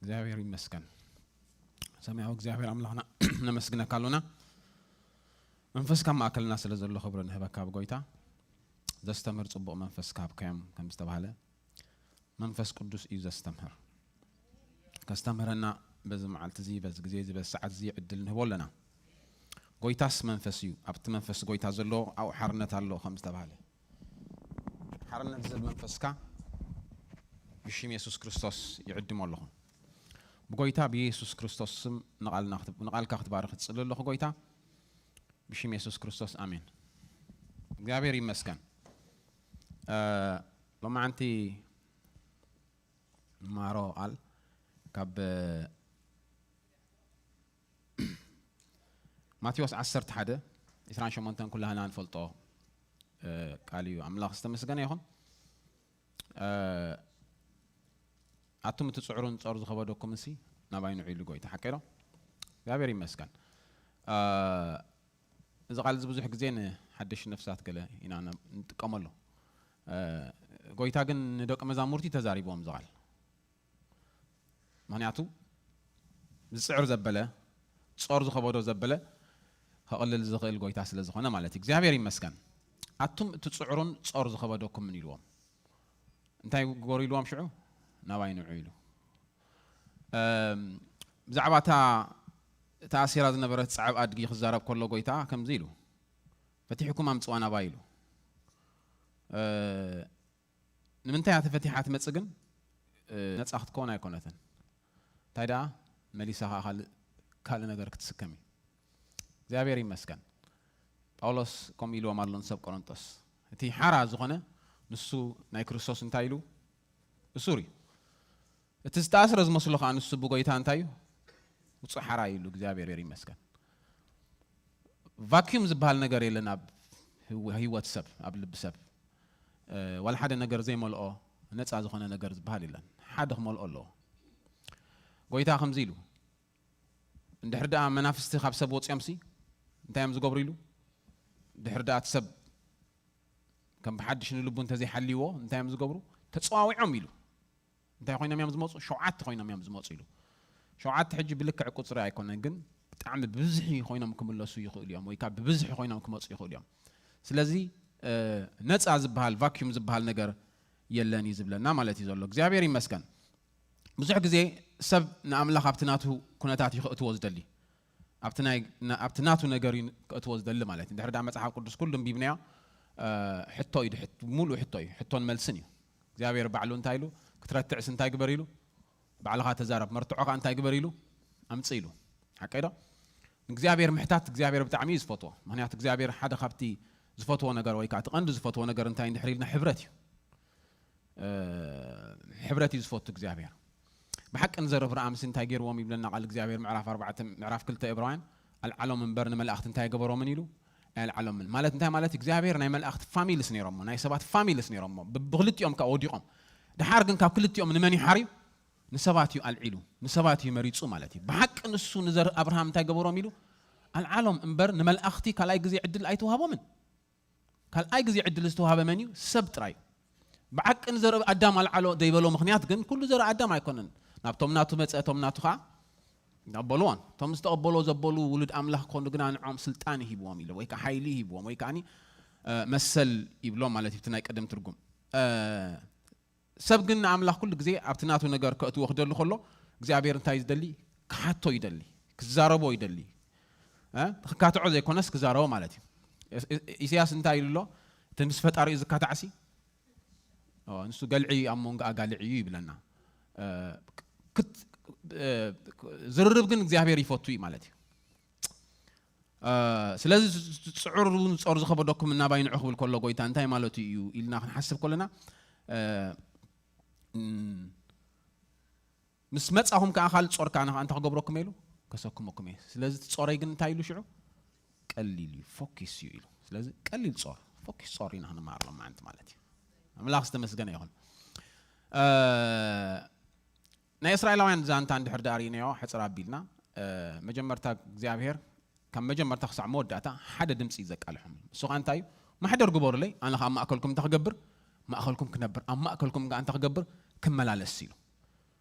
እግዚኣብሔር ይመስገን። ሰማያዊ እግዚኣብሔር ኣምላኽና ነመስግነካ ኣሎና። መንፈስካ ኣብ ማእከልና ስለ ዘሎ ክብሪ ንህበካ ኣብ ጎይታ። ዘስተምህር ጽቡቕ መንፈስ ክሃብካዮም ከም ዝተባህለ መንፈስ ቅዱስ እዩ ዘስተምህር። ከስተምህረና በዚ መዓልቲ እዚ፣ በዚ ግዜ እዚ፣ በዚ ሰዓት እዚ ዕድል ንህቦ ኣለና። ጎይታስ መንፈስ እዩ፣ ኣብቲ መንፈስ ጎይታ ዘሎ ኣብኡ ሓርነት ኣሎ ከም ዝተባህለ፣ ሓርነት ዝህብ መንፈስካ ብሽም የሱስ ክርስቶስ ይዕድሞ ኣለኹ። ብጎይታ ብየሱስ ክርስቶስ ስም ንቓልና ክት-፣ ንቓልካ ክትባርኽ እጽሊ ኣለኹ ጎይታ፣ ብሽም የሱስ ክርስቶስ ኣሜን። እግዚኣብሔር ይመስገን። እ፣ ሎማዓንቲ ንመሃሮ ቃል ካብ ማቴዎስ ዓሰርተ ሓደ ዕስራን ሸሞንተን ኩላህና ንፈልጦ፣ እ፣ ቃል እዩ። ኣምላኽ ዝተመስገነ ይኹን። እ፣ ኣቱም እትጽዕሩን ጾር ዝኸበደኩምሲ ናባይ ንዑ ኢሉ ጎይታ። ሓቀይ ዶ? እግዚኣብሔር ይመስገን። እ፣ እዚ ቃል እዚ ብዙሕ ግዜ ንሓደሽ ነፍሳት ገለ ኢና ነ-፣ ንጥቀመሉ። እ፣ ጎይታ ግን ንደቂ መዛሙርቲ ተዛሪብዎም እዚ ቃል። ምኽንያቱ ዝጽዕር ዘበለ፣ ጾር ዝኸበዶ ዘበለ ከቕልል ዝኽእል ጎይታ ስለ ዝኾነ ማለት እዩ። እግዚኣብሔር ይመስገን። ኣቱም እትጽዕሩን ጾር ዝኸበደኩምን ኢልዎም። እንታይ ግበሩ ኢልዎም ሽዑ? ናባይ ንዑ ኢሉ። እም፣ ብዛዕባ እታ ተኣሲራ ዝነበረት ጻዕብ ኣድጊ ክዛረብ ከሎ ጎይታ ከምዚ ኢሉ፣ "ፈቲሕኩም ኣምጽዋ ናባይ" ኢሉ። እ፣ ንምንታይ እያ ተፈቲሓ ትመጽእ ግን? እ፣ ነጻ ክትከውን ኣይኮነትን። እንታይ ደኣ መሊሳ ኸኣ ካልእ፣ ካልእ ነገር ክትስከም እዩ። እግዚኣብሔር ይመስገን። ጳውሎስ ከምኡ ኢልዎም ኣሎ ንሰብ ቆሮንጦስ። እቲ ሓራ ዝኾነ ንሱ ናይ ክርስቶስ እንታይ ኢሉ? እሱር እዩ። እቲ ዝተኣስረ ዝመስሎ ኸዓ ንሱ ብጎይታ እንታይ እዩ? ውጹእ ሓራ እዩ ኢሉ። እግዚኣብሔር ይመስገን። ቫክዩም ዝበሃል ነገር የለን ኣብ ህይወ-፣ ህይወት ሰብ፣ ኣብ ልቢ ሰብ። እ፣ ዋላ ሓደ ነገር ዘይመልኦ ነፃ ዝኾነ ነገር ዝበሃል የለን። ሓደ ክመልኦ ኣለዎ። ጎይታ ከምዚ ኢሉ፣ እንድሕር ደኣ መናፍስቲ ካብ ሰብ ወፂኦምሲ እንታይ እዮም ዝገብሩ ኢሉ? ድሕር ደኣ እቲ ሰብ ከም ብሓድሽ ንልቡ እንተዘይሓልይዎ እንታይ እዮም ዝገብሩ? ተፀዋዊዖም ኢሉ። እንታይ ኮይኖም እዮም ዝመፁ? ሸውዓተ ኮይኖም እዮም ዝመፁ ኢሉ። ሸውዓተ ሕጂ ብልክዕ ቁፅሪ ኣይኮነን፣ ግን ብጣዕሚ ብብዝሒ ኮይኖም ክምለሱ ይኽእሉ እዮም፣ ወይ ከዓ ብብዝሒ ኮይኖም ክመፁ ይኽእሉ እዮም። ስለዚ፣ እ፣ ነፃ ዝበሃል፣ ቫክዩም ዝበሃል ነገር የለን እዩ ዝብለና ማለት እዩ ዘሎ። እግዚኣብሔር ይመስገን። ብዙሕ ግዜ ሰብ ንኣምላኽ ኣብቲ ናቱ ኩነታት እዩ ከእትዎ ዝደሊ። ኣብቲ ናይ-፣ ና-፣ ኣብቲ ናቱ ነገር እዩ ከእትዎ ዝደሊ ማለት እዩ። እንድሕር ደኣ መጽሓፍ ቅዱስ ኩሉ ኣንቢብናዮ፣ እ፣ ሕቶ እዩ ድሕት-፣ ሙሉእ ሕቶ እዩ። ሕቶን መልስን እዩ። እግዚኣብሔር ባዕሉ እንታይ ኢሉ? ክትረትዕስ እንታይ ግበር ኢሉ? ባዕልኻ ተዛረብ። መርትዖ ከኣ እንታይ ግበር ኢሉ? ኣምጽእ ኢሉ። ሓቀይ ዶ? ንእግዚኣብሔር ምሕታት እግዚኣብሔር ብጣዕሚ እዩ ዝፈትዎ። ምኽንያቱ እግዚኣብሔር ሓደ ካብቲ ዝፈትዎ ነገር ወይ ከኣ እቲ ቀንዲ ዝፈትዎ ነገር እንታይ እንድሕር ኢልና ሕብረት እዩ። እ፣ ሕብረት እዩ ዝፈቱ እግዚኣብሔር። ብሓቂ ንዘር ኣብርሃምሲ እንታይ ገይርዎም ይብለና ቃል እግዚኣብሔር ምዕራፍ ኣርባዕተ፣ ምዕራፍ ክልተ ዕብራውያን፣ ኣልዓሎም እምበር ንመላእኽቲ እንታይ ገበሮምን ኢሉ? ኣየልዓሎምን። ማለት እንታይ ማለት? እግዚኣብሔር ናይ መላእኽቲ ፋሚልስ ነይሮሞ፣ ናይ ሰባት ፋሚልስ ነይሮሞ። ብ-፣ ብክልቲኦም ከኣ ወዲቖም። ድሓር ግን ካብ ክልቲኦም ንመን ይሓርዩ? ንሰባት እዩ ኣልዒሉ፣ ንሰባት እዩ መሪጹ ማለት እዩ። ብሓቂ ንሱ ንዘር ኣብርሃም እንታይ ገበሮም ኢሉ? ኣልዓሎም እምበር ንመላእኽቲ ካልኣይ ግዜ ዕድል ኣይተዋህቦምን። ካልኣይ ግዜ ዕድል ዝተዋህበ መን እዩ? ሰብ ጥራይ እዩ። ብሓቂ ንዘር ኣዳም ኣልዓሎ ዘይበሎ ምኽንያት ግን ኩሉ ዘር ኣዳም ኣይኮነን። ናብቶም ናቱ መጸ፣ እቶም ናቱ ኸኣ ተቐበልዎን። እቶም ዝተቐበልዎ ዘበሉ ውሉድ ኣምላኽ ክኾኑ ግና ንዕኦም ስልጣን ሂብዎም ኢሉ፣ ወይ ከኣ ሓይሊ ሂብዎም፣ ወይ ከኣኒ፣ እ፣ መሰል ይብሎም ማለት እዩ፣ እቲ ናይ ቀደም ትርጉም። እ፣ ሰብ ግን ንኣምላኽ ኩሉ ግዜ ኣብቲ ናቱ ነገር ከእትዎ ክደሊ ከሎ፣ እግዚኣብሔር እንታይ እዩ ዝደሊ? ክሓቶ ይደሊ፣ ክዛረቦ ይደሊ። እ? ክካትዖ ዘይኮነስ ክዛረቦ ማለት እዩ። ኢስ-፣ ኢስ-፣ ኢሳያስ እንታይ ኢሉ ኣሎ? እቲ ምስ ፈጣሪኡ ዝካታዕሲ፣ ኦ፣ ንሱ ገልዒ ኣብ መንጎ ኣጋልዕ እዩ ይብለና። እ፣ ክት-፣ እ፣ ዝርርብ ግን እግዚኣብሔር ይፈቱ እዩ ማለት እዩ። እ፣ ስለዚ ዝ-፣ ዝ-፣ ጽዕሩ ንጾር ዝኸበደኩም እናባይ ንዑ ክብል ከሎ ጎይታ እንታይ ማለቱ እዩ ኢልና ክንሓስብ ከለና፣ እ፣ እም፣ ምስ መጻኹም ከኣ ካልእ ጾር ከኣ ንኸኣ እንታይ ክገብረኩም እየ ኢሉ? ከሰክመኩም እየ። ስለዚ እቲ ጾረይ ግን እንታይ ኢሉ ሽዑ? ቀሊል እዩ፣ ፎኪስ እዩ ኢሉ። ስለዚ ቀሊል ጾር፣ ፎኪስ ጾር ኢና ክንመሃር ሎማዓንቲ ማለት እዩ። ኣምላኽ ዝተመስገነ ይኹን። እ፣ ናይ እስራኤላውያን ዛንታ እንድሕር ደኣ ርኢናዮ ሕጽር ኣቢልና፣ እ፣ መጀመርታ እግዚኣብሔር ካብ መጀመርታ ክሳዕ መወዳእታ ሓደ ድምጺ እዩ ዘቃልሖም። እሱ ኸኣ እንታይ እዩ? ማሕደር ግበሩለይ፣ ኣነ ኸኣ ኣብ ማእከልኩም እንታይ ክገብር? ማእከልኩም ክነብር፣ ኣብ ማእከልኩም ከኣ እንታይ ክገብር? ክመላለስ ኢሉ።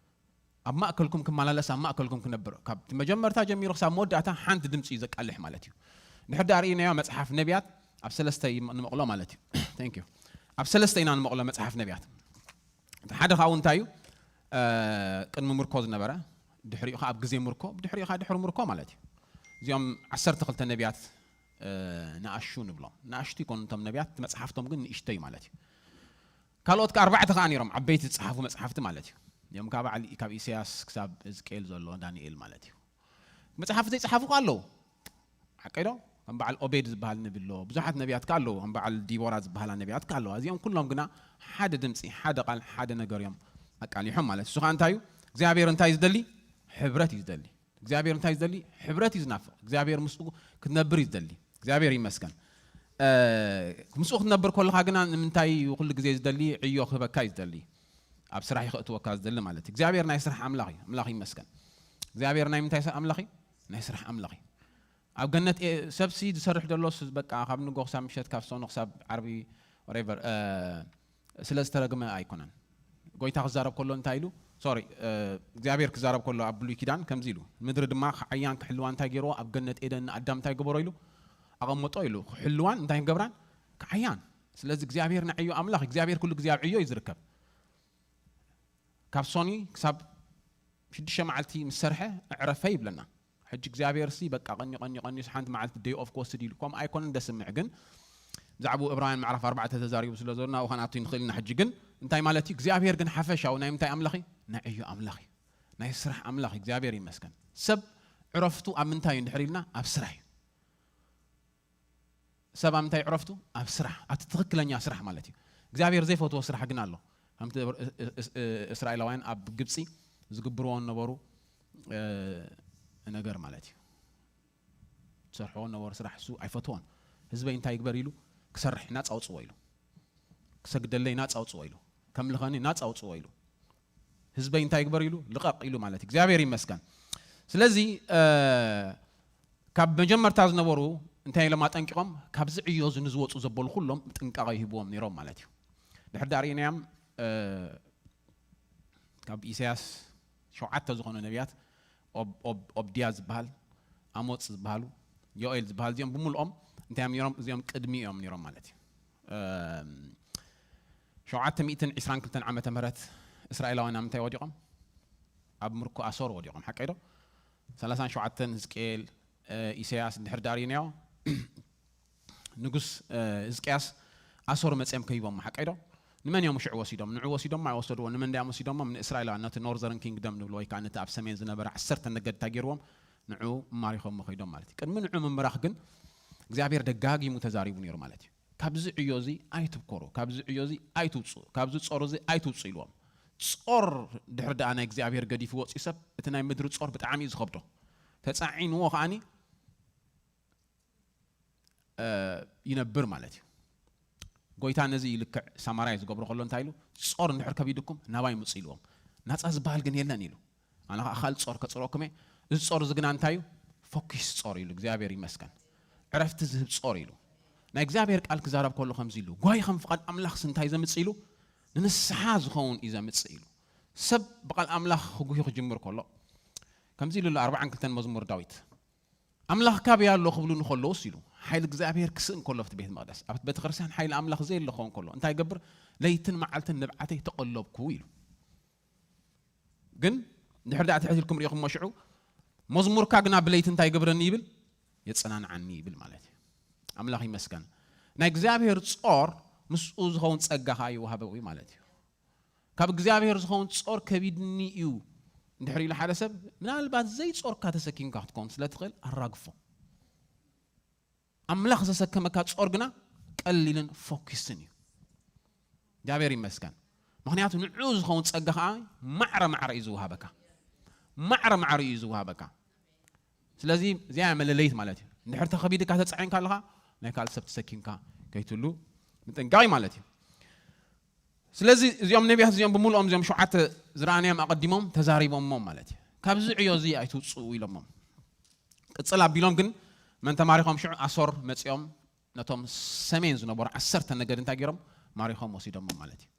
ኣብ ማእከልኩም ክመላለስ፣ ኣብ ማእከልኩም ክነብር። ካብ መጀመርታ ጀሚሩ ክሳብ መወዳእታ ሓንቲ ድምፂ እዩ ዘቃልሕ ማለት እዩ። ድሕር ዳኣ ርኢናዮ መፅሓፍ ነቢያት ኣብ ሰለስተ ይም- ንመቕሎ ማለት እዩ። Thank you። ኣብ ሰለስተ ኢና ንመቕሎ መፅሓፍ ነቢያት። እቲ ሓደ ካብኡ እንታይ እዩ? ቅድሚ ምርኮ ዝነበረ፣ ድሕሪኡ ከዓ ኣብ ግዜ ምርኮ፣ ድሕሪኡ ከዓ ድሕሪ ምርኮ ማለት እዩ። እዚኦም ዓሰርተ ክልተ ነቢያት ንኣሹ ንብሎም። ንኣሽቱ ይኮኑ እቶም ነቢያት፣ መፅሓፍቶም ግን ንእሽተይ ማለት እዩ። ካልኦት ከ ኣርባዕተ ከኣ ነይሮም፣ ዓበይቲ ዝጸሓፉ መጽሓፍቲ ማለት እዩ። እዚኦም ካብ በዓል ካብ ኢሳያስ ክሳብ ህዝቅኤል ዘሎ ዳንኤል ማለት እዩ። መጽሓፍቲ ዘይጸሓፉ ከ ኣለዉ። ሓቀይ ዶ? ከም በዓል ኦቤድ ዝበሃል ነቢ ኣሎ። ብዙሓት ነቢያት ከ ኣለዉ። ከም በዓል ዲቦራ ዝበሃላ ነቢያት ከ ኣለዋ። እዚኦም ኩሎም ግና ሓደ ድምጺ፣ ሓደ ቃል፣ ሓደ ነገር እዮም ኣቃሊሖም ማለት እዩ። እሱ ከኣ እንታይ እዩ? እግዚኣብሔር እንታይ እዩ ዝደሊ? ሕብረት እዩ ዝደሊ። እግዚኣብሔር እንታይ እዩ ዝደሊ? ሕብረት እዩ ዝናፍቕ። እግዚኣብሔር ምስኡ ክትነብር እዩ ዝደሊ። እግዚኣብሔር ይመስገን። ምስኡ ክትነብር ከለኻ ግና ንምንታይ ኩሉ ግዜ ዝደሊ? ዕዮ ክህበካ እዩ ዝደሊ። ኣብ ስራሕ ይኸእትወካ ዝደሊ ማለት እዩ። እግዚኣብሔር ናይ ስራሕ ኣምላኽ እዩ። ኣምላኽ ይመስገን። እግዚኣብሔር ናይ ምንታይ ኣምላኽ እዩ? ናይ ስራሕ ኣምላኽ እዩ። ኣብ ገነት ሰብሲ ዝሰርሕ ደሎስ በቃ ካብ ንጎ ክሳብ ምሸት ካብ ሰኖ ክሳብ ዓርቢ whatever ስለ ዝተረግመ ኣይኮነን። ጎይታ ክዛረብ ከሎ እንታይ ኢሉ? ሶሪ እግዚኣብሔር ክዛረብ ከሎ ኣብ ብሉይ ኪዳን ከምዚ ኢሉ፣ ምድሪ ድማ ክዓያን ክሕልዋ እንታይ ገይርዎ? ኣብ ገነት ኤደን ንኣዳም እንታይ ገበሮ ኢሉ ኣቐመጦ ኢሉ? ክሕልዋን እንታይ ክገብራን? ክዓያን። ስለዚ እግዚኣብሔር ንዕዮ ኣምላኽ፣ እግዚኣብሔር ኩሉ ግዜ ኣብ ዕዮ እዩ ዝርከብ። ካብ ሶኒ ክሳብ ሽዱሽተ መዓልቲ ምስ ሰርሐ ኣዕረፈ ይብለና። ሕጂ እግዚኣብሔር ሲ በቃ ቀኒ ቀኒ ቀኒ ሓንቲ መዓልቲ ደይ ኦፍ ክወስድ ኢሉ ከምኡ ኣይኮነን ደስምዕ። ግን ብዛዕባኡ ዕብራውያን ምዕራፍ ኣርባዕተ ተዛሪቡ ስለ ዘሎ ናብኡ ከነኣቱ ንኽእል ኢና። ሕጂ ግን እንታይ ማለት እዩ እግዚኣብሔር ግን ሓፈሻዊ ናይ ምንታይ ኣምላኽ እዩ? ናይ ዕዮ ኣምላኽ እዩ። ናይ ስራሕ ኣምላኽ እዩ። እግዚኣብሔር ይመስገን። ሰብ ዕረፍቱ ኣብ ምንታይ እዩ እንድሕር ኢልና ኣብ ስራሕ እዩ። ሰብ ኣብ ምንታይ ዕረፍቱ? ኣብ ስራሕ፣ ኣብቲ ትኽክለኛ ስራሕ ማለት እዩ። እግዚኣብሔር ዘይፈትዎ ስራሕ ግን ኣሎ። ከምቲ እስራኤላውያን ኣብ ግብፂ ዝግብርዎ ነበሩ ነገር ማለት እዩ። ዝሰርሕዎ ነበሩ ስራሕ እሱ ኣይፈትዎን። ህዝበይ እንታይ ይግበር ኢሉ ክሰርሕ ናፃ ኣውፅዎ ኢሉ፣ ክሰግደለይ ናፃ ኣውፅዎ ኢሉ፣ ከምልኸኒ ናፃ ኣውፅዎ ኢሉ፣ ህዝበይ እንታይ ይግበር ኢሉ ልቐቕ ኢሉ ማለት እዩ። እግዚኣብሔር ይመስገን። ስለዚ ካብ መጀመርታ ዝነበሩ እንታይ ኢሎም ኣጠንቂቖም? ካብዚ ዕዮ እዚ ንዝወፁ ዘበሉ ኩሎም ጥንቃቐ ይህብዎም ነይሮም ማለት እዩ። ድሕር ዳኣ ርኢናዮም ካብ ኢሳያስ ሸውዓተ ዝኾኑ ነቢያት ኦብድያ ዝበሃል፣ ኣሞፅ ዝበሃሉ፣ ዮኤል ዝበሃል እዚኦም ብምልኦም እንታይ እዮም ነይሮም? እዚኦም ቅድሚ እዮም ነይሮም ማለት እዩ። ሸውዓተ ሚእትን ዕስራን ክልተን ዓመተ ምህረት እስራኤላውያን ኣብ ምንታይ ወዲቖም? ኣብ ምርኮ ኣሶር ወዲቖም። ሓቀይ ዶ? ሰላሳን ሸውዓተን ህዝቅኤል፣ ኢሳያስ እንድሕር ዳሪናዮ ንጉስ ህዝቅያስ ኣሶር መፅኦም ከይቦም። ሓቀይ ዶ? ንመን እዮም ሽዑ ወሲዶም? ንዑ ወሲዶም ኣይወሰድዎ። ንመን ድዮም ወሲዶሞም? ንእስራኤላውያን፣ ነቲ ኖርዘርን ኪንግደም ንብሎ ወይ ከዓ ነቲ ኣብ ሰሜን ዝነበረ ዓሰርተ ነገድ እንታይ ገይርዎም? ንዑ ማሪኾም ከይዶም ማለት እዩ። ቅድሚ ንዑ ምምራኽ ግን እግዚኣብሔር ደጋጊሙ ተዛሪቡ ነይሩ ማለት እዩ። ካብዚ ዕዮ እዚ ኣይትብኮሩ፣ ካብዚ ዕዮ እዚ ኣይትውፅኡ፣ ካብዚ ጾር እዚ ኣይትውፅኡ ኢልዎም። ጾር ድሕሪ ደኣ ናይ እግዚኣብሔር ገዲፉ ወፅኡ ሰብ እቲ ናይ ምድሪ ጾር ብጣዕሚ እዩ ዝኸብዶ። ተፃዒንዎ ከዓኒ ይነብር ማለት እዩ። ጎይታ ነዚ ልክዕ ሳማራይ ዝገብሮ ከሎ እንታይ ኢሉ? ጾር እንድሕር ከቢድኩም ናባይ ምፁ ኢልዎም። ናፃ ዝበሃል ግን የለን ኢሉ። ኣነ ከዓ ካልእ ጾር ከፅረኩም እየ። እዚ ጾር እዚ ግና እንታይ እዩ? ፈኪስ ጾር ኢሉ። እግዚኣብሔር ይመስገን። ዕረፍቲ ዝህብ ጾር ኢሉ። ናይ እግዚኣብሔር ቃል ክዛረብ ከሎ ከምዚ ኢሉ፣ ጓይ ከም ፍቓድ ኣምላኽስ እንታይ ዘምፅእ ኢሉ? ንንስሓ ዝኸውን እዩ ዘምፅእ ኢሉ። ሰብ ብቓል ኣምላኽ ክጉሂ ክጅምር ከሎ ከምዚ ኢሉ ኣሎ። ኣርባዓን ክልተን መዝሙር ዳዊት ኣምላኽ ካበይ ኣሎ ክብሉ እንከለውስ ኢሉ ሓይሊ እግዚኣብሔር ክስእ እንከሎ ኣብቲ ቤት መቕደስ ኣብቲ ቤተ ክርስቲያን ሓይሊ ኣምላኽ ዘየለ ክኸውን ከሎ እንታይ ይገብር? ለይትን መዓልትን ንብዓተይ ተቐለብኩ ኢሉ። ግን ድሕር ዳኣ ትሕት ኢልኩም ሪኢኹሞ ሽዑ መዝሙርካ ግና ብለይቲ እንታይ ይገብረኒ ይብል? የጸናንዓኒ ይብል ማለት እዩ። ኣምላኽ ይመስገን። ናይ እግዚኣብሔር ጾር ምስኡ ዝኸውን ጸጋ ኸዓ ይወሃበዊ ማለት እዩ። ካብ እግዚኣብሔር ዝኸውን ጾር ከቢድኒ እዩ እንድሕር ኢሉ ሓደ ሰብ ምናልባት ዘይጾርካ ተሰኪምካ ክትከውን ስለ ትኽእል ኣራግፎ። ኣምላኽ ዘሰከመካ ጾር ግና ቀሊልን ፎኪስን እዩ። እግዚኣብሔር ይመስገን። ምኽንያቱ ንዑ ዝኸውን ጸጋ ኸዓ ማዕረ ማዕረ እዩ ዝወሃበካ። ማዕረ ማዕረ እዩ ዝወሃበካ። ስለዚ እዚኣ መለለይት ማለት እዩ። እንድሕር ተኸቢድካ ተጻዒንካ ኣለኻ ናይ ካልእ ሰብ ተሰኪምካ ከይትሉ ምጥንቃቕ ማለት እዩ። ስለዚ እዚኦም ነቢያት እዚኦም ብምልኦም እዚኦም ሸውዓተ ዝረኣናዮም ኣቐዲሞም ተዛሪቦሞም ማለት እዩ። ካብዚ ዕዮ እዚ ኣይትውፅኡ ኢሎሞም። ቅፅል ኣቢሎም ግን መን ተማሪኾም ሽዑ ኣሶር መፂኦም ነቶም ሰሜን ዝነበሩ ዓሰርተ ነገድ እንታይ ገይሮም ማሪኾም ወሲዶሞም ማለት እዩ።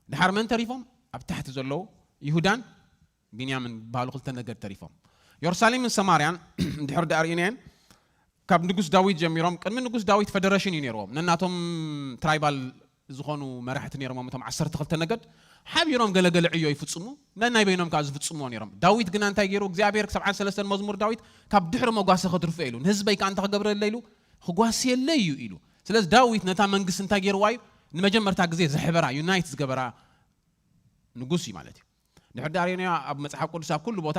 ድሓር መን ተሪፎም ኣብ ታሕቲ ዘለዉ ይሁዳን ቢንያምን ዝበሃሉ ክልተ ነገድ ተሪፎም። የሩሳሌምን ሰማርያን ድሕር ዳኣ ርኢናየን፣ ካብ ንጉስ ዳዊት ጀሚሮም። ቅድሚ ንጉስ ዳዊት ፈደረሽን እዩ ነይርዎም። ነናቶም ትራይባል ዝኾኑ መራሕቲ ነይሮም፣ እቶም ዓሰርተ ክልተ ነገድ ሓቢሮም ገለገለ ዕዮ ይፍጽሙ፣ ነናይ በይኖም ከዓ ዝፍጽምዎ ነይሮም። ዳዊት ግና እንታይ ገይሩ? እግዚኣብሔር ሰብዓን ሰለስተን መዝሙር ዳዊት ካብ ድሕሪ መጓሰ ከትርፎ ኢሉ፣ ንህዝበይ ከዓ እንታይ ክገብረለይ ኢሉ? ክጓስየለይ እዩ ኢሉ። ስለዚ ዳዊት ነታ መንግስቲ እንታይ ገይርዋ እዩ? ንመጀመርታ ግዜ ዘሕበራ፣ ዩናይት ዝገበራ ንጉስ እዩ ማለት እዩ። ድሕር ዳኣ ርኢናዮ ኣብ መጽሓፍ ቅዱስ ኣብ ኩሉ ቦታ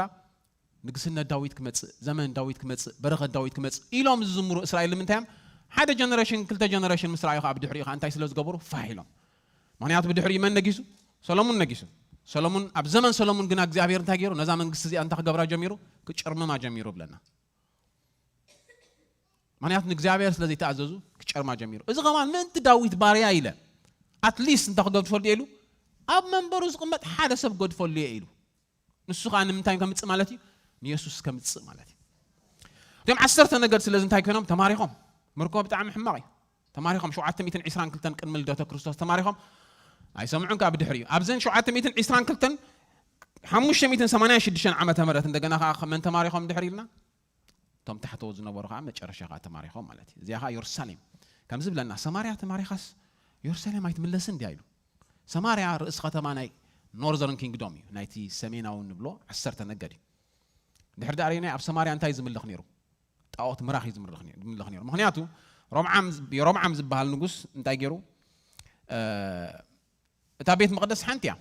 ንግስነት ዳዊት ክመጽእ፣ ዘመን ዳዊት ክመጽእ፣ በረኸት ዳዊት ክመጽእ ኢሎም ዝዝምሩ እስራኤል ንምንታይ እዮም? ሓደ ጀነሬሽን፣ ክልተ ጀነሬሽን ምስ ረኣዩ ከዓ ብድሕሪኡ ከዓ እንታይ ስለ ዝገበሩ? ፋሕ ኢሎም። ምኽንያቱ ብድሕሪኡ መን ነጊሱ? ሰሎሙን ነጊሱ። ሰሎሙን፣ ኣብ ዘመን ሰሎሙን ግና እግዚኣብሔር እንታይ ገይሩ? ነዛ መንግስቲ እዚኣ እንታይ ክገብራ ጀሚሩ? ክጭርምማ ጀሚሩ ብለና። ምኽንያቱ ንእግዚኣብሔር ስለ ዘይተኣዘዙ ክጨርማ ጀሚሩ። እዚ ከማን ምእንቲ ዳዊት ባርያ ኢለ ኣትሊስት እንታይ ክገድፈሉ እየ ኢሉ? ኣብ መንበሩ ዝቕመጥ ሓደ ሰብ ክገድፈሉ እየ ኢሉ። ንሱ ከዓ ንምንታይ ከምጽእ ማለት እዩ? ንየሱስ ከምጽእ ማለት እዩ። እቶም ዓሰርተ ነገድ ስለዚ እንታይ ኮይኖም? ተማሪኾም። ምርኮ ብጣዕሚ ሕማቕ እዩ። ተማሪኾም ሸውዓተ ሚእትን ዕስራን ክልተን ቅድሚ ልደተ ክርስቶስ ተማሪኾም። ኣይሰምዑን ከዓ ብድሕሪ እዩ። ኣብዘን ሸውዓተ ሚእትን ዕስራን ክልተን ሓሙሽተ ሚእትን ሰማንያን ሽዱሽተን ዓመተ ምህረት እንደገና ከዓ መን ተማሪኾም ድሕሪ ኢልና? እቶም ታሕተዎት ዝነበሩ ከዓ መጨረሻ ከዓ ተማሪኾም ማለት እዩ። እዚኣ ከዓ የሩሳሌም ከምዚ ብለና፣ ሰማርያ ተማሪኻስ የሩሳሌም ኣይትምለስን እንድያ ኢሉ። ሰማርያ ርእሲ ከተማ ናይ ኖርዘርን ኪንግዶም እዩ፣ ናይቲ ሰሜናዊ ንብሎ ዓሰርተ ነገድ እዩ። ድሕሪ ዳኣ ርኢናዮ ኣብ ሰማርያ እንታይ ዝምልኽ ነይሩ? ጣዖት ምራኽ እዩ ዝምልኽ ነይሩ፣ ዝምልኽ ነይሩ። ምኽንያቱ ሮምዓም፣ የሮምዓም ዝበሃል ንጉስ እንታይ ገይሩ? እ፣ እታ ቤት መቕደስ ሓንቲ እያ።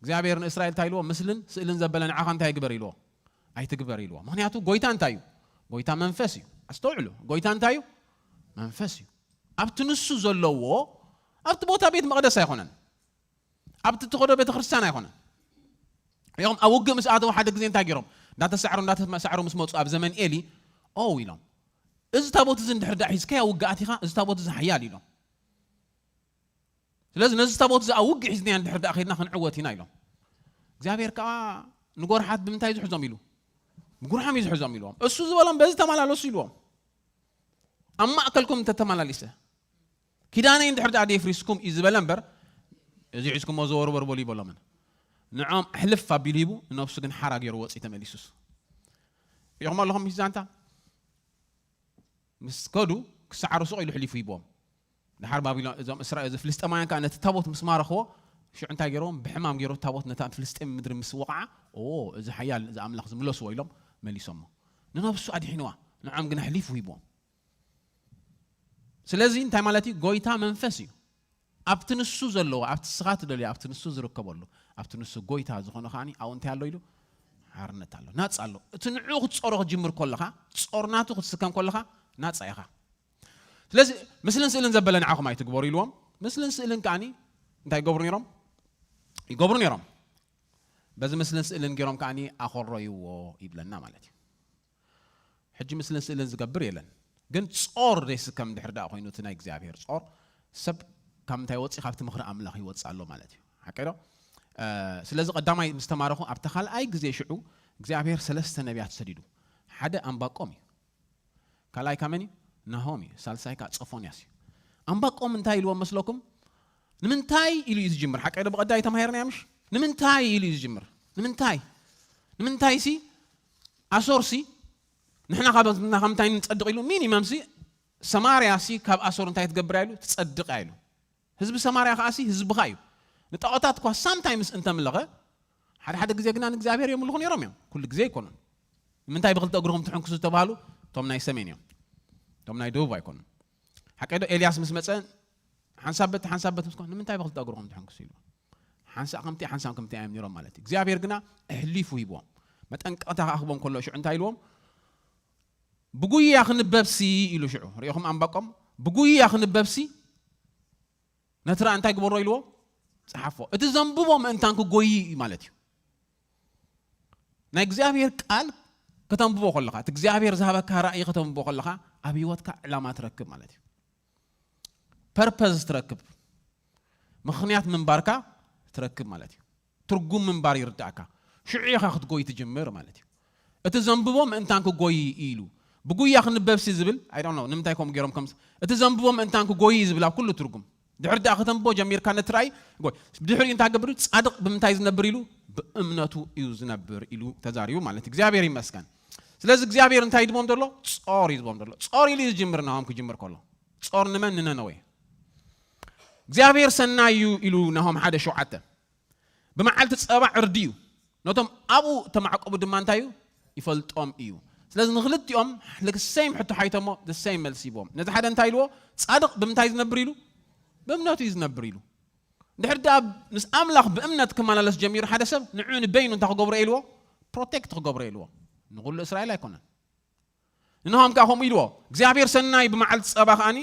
እግዚኣብሔር ንእስራኤል እንታይ ኢልዎ? ምስልን ስእልን ዘበለ ንዓኻ እንታይ ግበር ኢልዎ? ኣይትግበር ኢልዎ። ምኽንያቱ ጎይታ እንታይ እዩ? ጎይታ መንፈስ እዩ። ኣስተውዕሉ፣ ጎይታ እንታይ እዩ? መንፈስ እዩ። ኣብቲ ንሱ ዘለዎ፣ ኣብቲ ቦታ ቤት መቕደስ ኣይኮነን፣ ኣብቲ ትኸዶ ቤተ ክርስቲያን ኣይኮነን። እዮም ኣብ ውግእ ምስ ኣተው ሓደ ግዜ እንታይ ገይሮም? እንዳተሳዕሩ እንዳተሳዕሩ ምስ መፁ ኣብ ዘመን ኤሊ ኦ ኢሎም፣ እዚ ታቦት እዚ እንድሕር ዳ ሒዝካዮ ውግኣት ኢኻ፣ እዚ ታቦት እዚ ሓያል ኢሎም። ስለዚ ነዚ ታቦት እዚ ኣብ ውግእ ሒዝናዮ እንድሕር ዳ ከይድና ክንዕወት ኢና ኢሎም። እግዚኣብሔር ከዓ ንጎርሓት ብምንታይ ዝሕዞም ኢሉ? ብጉርሖም እዩ ዝሕዞም ኢልዎም። እሱ ዝበሎም በዚ ተመላለሱ ኢልዎም። ኣብ ማእከልኩም እንተተመላሊሰ ኪዳነይ እንድሕር ደኣ ደፍሪስኩም እዩ ዝበለ እምበር፣ እዚ ሒዝኩሞ ዘወርወር በሉ ይበሎምን። ንዖም ሕልፍ ኣቢሉ ሂቡ፣ ንነብሱ ግን ሓራ ገይሩ ወፂኡ ተመሊሱስ። ሪኢኹም ኣለኹም ምስ ዛንታ? ምስ ከዱ ክሰዓሩ ስቕ ኢሉ ሕሊፉ ሂብዎም። ድሓር ባቢሎን፣ እዞም እስራኤል፣ እዚ ፍልስጤማውያን ከዓ ነቲ ታቦት ምስ ማረኽዎ፣ ሽዑ እንታይ ገይርዎም? ብሕማም ገይሩ ታቦት ነታ ፍልስጤም ምድሪ ምስ ወቕዓ፣ ኦ፣ እዚ ሓያል፣ እዚ ኣምላኽ ዝምለስዎ ኢሎም መሊሶሞ። ንነብሱ ኣድሒንዋ፣ ንዖም ግና ሕሊፉ ሂብዎም። ስለዚ እንታይ ማለት እዩ? ጎይታ መንፈስ እዩ። ኣብቲ ንሱ ዘለዎ፣ ኣብቲ ስኻ ትደልዮ፣ ኣብቲ ንሱ ዝርከበሉ፣ ኣብቲ ንሱ ጎይታ ዝኾነ ከኣኒ ኣብኡ እንታይ ኣሎ ኢሉ? ሓርነት ኣሎ፣ ናጻ ኣሎ። እቲ ንዕኡ ክትጾሮ ክትጅምር ከለኻ፣ ጾር ናቱ ክትስከም ከለኻ ናጻ ኢኻ። ስለዚ ምስልን ስእልን ዘበለ ንዓኹም ኣይትግበሩ ኢልዎም። ምስልን ስእልን ከኣኒ እንታይ ይገብሩ ነይሮም? ይገብሩ ነይሮም። በዚ ምስልን ስእልን ገይሮም ከኣኒ ኣኸረይዎ ይብለና ማለት እዩ። ሕጂ ምስልን ስእልን ዝገብር የለን። ግን ጾር ዘይስከም ድሕር ደኣ ኮይኑ እቲ ናይ እግዚኣብሔር ጾር ሰብ ካብ ምንታይ ወፂ? ካብቲ ምኽሪ ኣምላኽ ይወፅእ ኣሎ ማለት እዩ። ሓቀ ዶ? እ፣ ስለዚ ቀዳማይ ምስ ተማረኹ ኣብቲ ካልኣይ ግዜ ሽዑ እግዚኣብሔር ሰለስተ ነቢያት ሰዲዱ። ሓደ ኣምባቆም እዩ። ካልኣይ ካመን እዩ? ናሆም እዩ። ሳልሳይ ከዓ ጾፎንያስ እዩ። ኣምባቆም እንታይ ኢልዎም መስለኩም? ንምንታይ ኢሉ እዩ ዝጅምር? ሓቀ ዶ? ብቐዳይ ተማሂርና ምሽ? ንምንታይ ኢሉ እዩ ዝጅምር? ንምንታይ? ንምንታይ ሲ ኣሶር ሲ ንሕና ካብ፣ ካብ ምንታይ ንጸድቕ ኢሉ? ሚኒመም ሲ ሰማርያ ሲ ካብ ኣሶር እንታይ ትገብር ኢሉ? ትጸድቕ ኢሉ። ህዝቢ ሰማርያ ከኣ ሲ ህዝብኻ እዩ። ንጣዖታት እኳ ሳምታይምስ እንተምለኸ፣ ሓደ ሓደ ግዜ ግና ንእግዚኣብሔር የምልኹ ነይሮም እዮም። ኩሉ ግዜ ኣይኮኑን። ንምንታይ ብክልተ እግርኹም ትሕንክሱ ዝተባህሉ እቶም ናይ ሰሜን እዮም። እቶም ናይ ደቡብ ኣይኮኑን። ሓቀ ዶ? ኤልያስ ምስ መጸ ሓንሳብ በቲ ሓንሳብ በቲ ምስ ኮነ፣ ንምንታይ ብክልተ እግርኹም ትሕንክሱ ኢሉ። ሓንሳብ ከምቲ ሓንሳብ ከምቲ እዮም ነይሮም ማለት እዩ። እግዚኣብሔር ግና ኣሕሊፉ ሂብዎም። መጠንቀቕታ ክኣኽቦም ከሎ ሽዑ እንታይ ኢልዎም? ብጉያ ክንበብሲ ኢሉ ሽዑ። ሪኢኹም ኣንባቆም? ብጉያ ክንበብሲ ነቲ ራእ እንታይ ግበሮ ኢልዎ? ጸሓፎ። እቲ ዘንብቦ ምእንታን ክጎይ እዩ ማለት እዩ። ናይ እግዚኣብሔር ቃል ከተንብቦ ከለኻ፣ እቲ እግዚኣብሔር ዝሃበካ ራእይ ከተንብቦ ከለኻ፣ ኣብ ህይወትካ ዕላማ ትረክብ ማለት እዩ። ፐርፐዝ ትረክብ። ምኽንያት ምንባርካ ትረክብ ማለት እዩ። ትርጉም ምንባር ይርዳእካ። ሽዑ ኢኻ ክትጎይ ትጅምር ማለት እዩ። እቲ ዘንብቦ ምእንታን ክጎይ ኢሉ። ብጉያ ክንበብሲ ዝብል፣ I don't know፣ ንምንታይ ከምኡ ገይሮም ከም፣ እቲ ዘንብቦ ምእንታን ክጎይ ዝብል ኣብ ኩሉ ትርጉም። ድሕር ደኣ ከተንብቦ ጀሚርካ ነቲ ራእይ ጎይ ድሕሪኡ እንታይ ገብር እዩ? ጻድቕ ብምንታይ ዝነብር ኢሉ? ብእምነቱ እዩ ዝነብር ኢሉ ተዛሪቡ ማለት እዩ። እግዚኣብሔር ይመስገን። ስለዚ እግዚኣብሔር እንታይ ይድቦም ዘሎ? ጾር እዩ ዝቦም ዘሎ። ጾር ኢሉ እዩ ዝጅምር። ናሆም ክጅምር ከሎ ጾር ንመን? ንነነዌ። እግዚኣብሔር ሰናይ እዩ ኢሉ ናሆም ሓደ ሸውዓተ። ብመዓልቲ ጸባ ዕርዲ እዩ፣ ነቶም ኣብኡ ተማዕቆቡ ድማ እንታይ እዩ? ይፈልጦም እዩ። ስለዚ ንክልቲኦም the same ሕቶ ሓይቶሞ the same መልሲ ይቦም። ነዚ ሓደ እንታይ ኢልዎ? ጻድቕ ብምንታይ ዝነብር ኢሉ? ብእምነቱ እዩ ዝነብር ኢሉ። ድሕር ደኣ ምስ ኣምላኽ ብእምነት ክመላለስ ጀሚሩ ሓደ ሰብ ንዑ ንበይኑ እንታይ ክገብሮ ኢልዎ? ፕሮቴክት ክገብሮ ኢልዎ። ንኹሉ እስራኤል ኣይኮነን። ንናሆም ከኣ ከምኡ ኢልዎ፣ እግዚኣብሔር ሰናይ ብመዓልቲ ጸባ ከኣኒ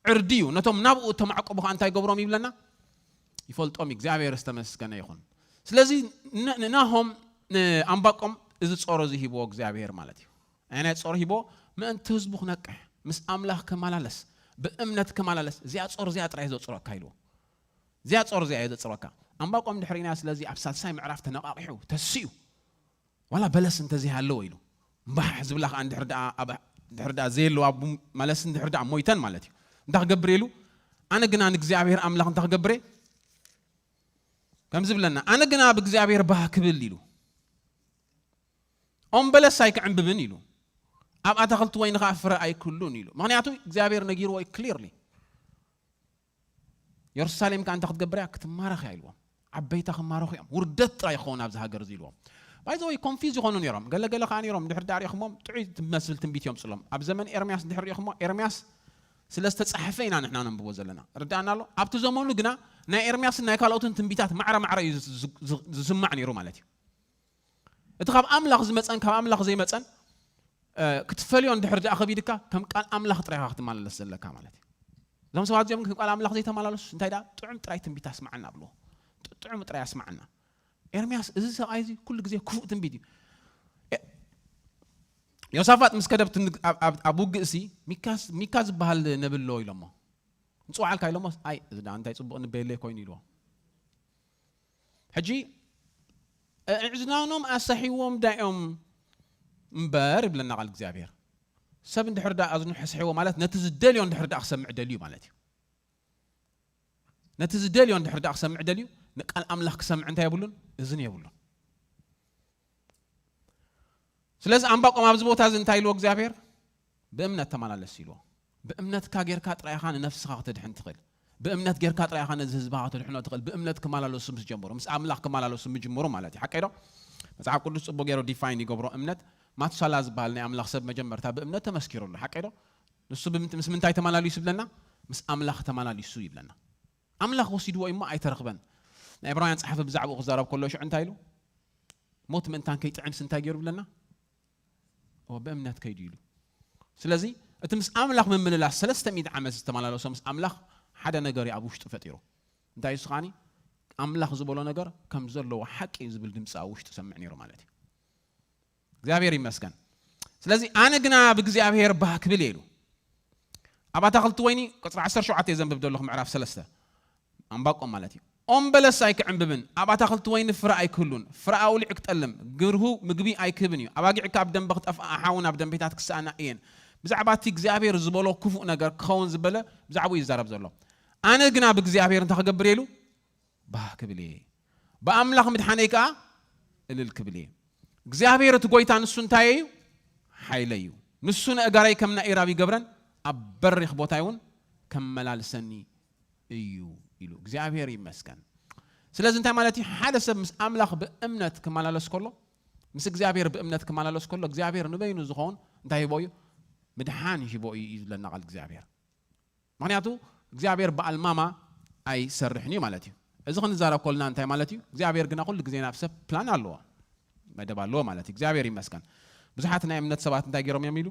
ዕርዲ እዩ፣ ነቶም ናብኡ እተማዕቆቡ ከኣ እንታይ ገብሮም ይብለና? ይፈልጦም እዩ። እግዚኣብሔር ዝተመስገነ ይኹን። ስለዚ ን- ንናሆም ንኣንባቆም እዚ ጾር እዚ ሂብዎ እግዚኣብሔር ማለት እዩ። ኣየናይ ጾር ሂብዎ? ምእንቲ ህዝቡ ክነቅሕ፣ ምስ ኣምላኽ ክመላለስ፣ ብእምነት ክመላለስ። እዚኣ ጾር እዚኣ ጥራይ ዘጽረካ ኢልዎ። እዚኣ ጾር እዚኣ እየ ዘጽረካ። ኣንባቆም ድሕሪና ስለዚ ኣብ ሳልሳይ ምዕራፍ ተነቓቂሑ ተስኡ ዋላ በለስ እንተዘይሃለዎ ኢሉ እምባሕ ዝብላ ከኣ እንድሕር ደኣ ኣብ ድሕር ደኣ ዘየለዋ ቡ- መለስ እንድሕር ደኣ ሞይተን ማለት እዩ። እንታይ ክገብር ኢሉ? ኣነ ግና ንእግዚኣብሔር ኣምላኽ እንታይ ክገብር እየ? ከም ዝብለና ኣነ ግና ብእግዚኣብሔር ባህ ክብል ኢሉ። ኦም በለስ ኣይክዕንብብን ኢሉ። ኣብ ኣታኽልቲ ወይኒ ከኣ ፍረ ኣይክሉን ኢሉ። ምኽንያቱ እግዚኣብሔር ነጊርዎ እዩ ክሊርሊ። የሩሳሌም ከኣ እንታይ ክትገብር እያ? ክትማረኽ እያ ኢልዎም። ዓበይታ ክማረኹ እዮም። ውርደት ጥራይ ይኸውን ኣብዚ ሃገር እዚ ኢልዎም። ባይዘወይ ኮንፊዝ ይኾኑ ነይሮም። ገለ ገለ ከኣ ነይሮም ድሕር ዳር ኢኹሞም ጥዑይ ትመስል ትንቢት እዮም ጽሎም። ኣብ ዘመን ኤርምያስ ድሕር ኢኹሞ ኤርምያስ ስለ ዝተጻሕፈ ኢና ንሕና ነንብቦ ዘለና። ርዳእና ኣሎ። ኣብቲ ዘመኑ ግና ናይ ኤርምያስን ናይ ካልኦትን ትንቢታት ማዕረ ማዕረ እዩ ዝስ- ዝስ- ዝስማዕ ነይሩ ማለት እዩ። እቲ ካብ ኣምላኽ ዝመጸን ካብ ኣምላኽ ዘይመጸን ክትፈልዮ እንድሕር ደኣ ከቢድካ ከም ቃል ኣምላኽ ጥራይካ ክትመላለስ ዘለካ ማለት እዩ። እዞም ሰባት እዚኦም ከም ቃል ኣምላኽ ዘይተመላለሱ እንታይ ደኣ ጥዑም ጥራይ ትንቢት ኣስማዓና ኣብልዎ። ጥዑም ጥራይ ኣስማዓና። ኤርምያስ እዚ ሰብኣይ እዚ ኩሉ ግዜ ክፉእ ትንቢት እዩ። ዮሳፋጥ ምስ ከደ ኣብ ውግእ ሲ ሚካ ዝበሃል ነብሎ ኢሎሞ። ንፅዋዓልካ ኢሎሞ ኣይ እዚ ደኣ እንታይ ፅቡቕ ንበየለይ ኮይኑ ኢልዎ። ሕጂ እዕዝናኖም ኣሳሒዎም ዳዮም እምበር ይብለና ቃል እግዚኣብሔር። ሰብ እንድሕር ደኣ ኣዝኑ ሕስሒዎ ማለት ነቲ ዝደልዮ እንድሕር ደኣ ክሰምዕ ደልዩ ማለት እዩ። ነቲ ዝደልዮ እንድሕር ደኣ ክሰምዕ ደልዩ ንቃል ኣምላኽ ክሰምዕ እንታይ የብሉን? እዝን የብሉን። ስለዚ ኣንባቆም ኣብዚ ቦታ እዚ እንታይ ኢልዎ እግዚኣብሔር? ብእምነት ተመላለስ ኢልዎ። ብእምነትካ ጌርካ ጥራይ ኢኻ ንነፍስኻ ክትድሕን ትኽእል። ብእምነት ጌርካ ጥራይ ኢኻ ነዚ ህዝብኻ ክትድሕኖ ትኽእል። ብእምነት ክመላለሱ ምስ ጀመሩ፣ ምስ ኣምላኽ ክመላለሱ ምጅምሩ ማለት እዩ። ሓቀይ ዶ? መጽሓፍ ቅዱስ ጽቡቕ ገይሩ ዲፋይን ይገብሮ እምነት። ማቱሳላ ዝበሃል ናይ ኣምላኽ ሰብ መጀመርታ ብእምነት ተመስኪሩሉ። ሓቀይ ዶ? ንሱ ብምንት- ምስ ምንታይ ተመላሊሱ ይብለና? ምስ ኣምላኽ ተመላሊሱ ይብለና። ኣምላኽ ወሲድዎ እሞ ኣይተረኽበን። ናይ ዕብራውያን ጸሓፊ ብዛዕባኡ ክዛረብ ከሎ ሽዑ እንታይ ኢሉ? ሞት ምእንታን ከይጥዕምስ እንታይ ገይሩ ይብለና? እወ፣ ብእምነት ከይዱ ኢሉ። ስለዚ እቲ ምስ ኣምላኽ ምምልላስ ሰለስተ ሚእቲ ዓመት ዝተመላለሶ ምስ ኣምላኽ ሓደ ነገር እዩ ኣብ ውሽጡ ፈጢሩ። እንታይ እሱ ከዓኒ ኣምላኽ ዝበሎ ነገር ከም ዘለዎ ሓቂ እዩ ዝብል ድምፂ ኣብ ውሽጡ ሰምዕ ነይሩ ማለት እዩ። እግዚኣብሔር ይመስገን። ስለዚ ኣነ ግና ብእግዚኣብሔር ባህ ክብል እየ ኢሉ። ኣብ ኣታኽልቲ ወይኒ ቁፅሪ ዓሰርተ ሸውዓተ እየ ዘንብብ ዘለኹ ምዕራፍ ሰለስተ ኣንባቆም ማለት እዩ። ኦም በለስ ኣይክዕንብብን ኣብ ኣታኽልቲ ወይኒ ፍረ ኣይክህሉን፣ ፍረ ኣውሊዕ ክጠልም፣ ግርሁ ምግቢ ኣይክህብን እዩ። ኣባጊዕካ ኣብ ደንበ ክጠፍኣ፣ ኣሓውን ኣብ ደንቤታት ክሰኣና እየን። ብዛዕባ እቲ እግዚኣብሔር ዝበሎ ክፉእ ነገር ክኸውን ዝበለ ብዛዕባኡ ይዛረብ ዘሎ። ኣነ ግና ብእግዚኣብሔር እንታይ ክገብር እየ ኢሉ? ባህ ክብል እየ። ብኣምላኽ ምድሓነይ ከኣ እልል ክብል እየ። እግዚኣብሔር እቲ ጎይታ ንሱ እንታይ እዩ? ሓይለይ እዩ። ንሱ ነእጋረይ ከም ናይ ኢራብ ይገብረን ኣብ በሪኽ ቦታይ እውን ከመላልሰኒ እዩ ኢሉ። እግዚኣብሔር ይመስገን። ስለዚ እንታይ ማለት እዩ? ሓደ ሰብ ምስ ኣምላኽ ብእምነት ክመላለስ ከሎ፣ ምስ እግዚኣብሔር ብእምነት ክመላለስ ከሎ እግዚኣብሔር ንበይኑ ዝኸውን እንታይ ሂቦ እዩ? ምድሓን ሂቦ እዩ እዩ ዝብለና ቃል እግዚኣብሔር። ምክንያቱ እግዚኣብሔር ብኣልማማ ኣይሰርሕን እዩ ማለት እዩ። እዚ ክንዛረብ ከልና እንታይ ማለት እዩ? እግዚኣብሔር ግና ኩሉ ግዜ ናብ ሰብ ፕላን ኣለዎ፣ መደብ ኣለዎ ማለት እዩ። እግዚኣብሔር ይመስገን። ብዙሓት ናይ እምነት ሰባት እንታይ ገይሮም እዮም ኢሉ?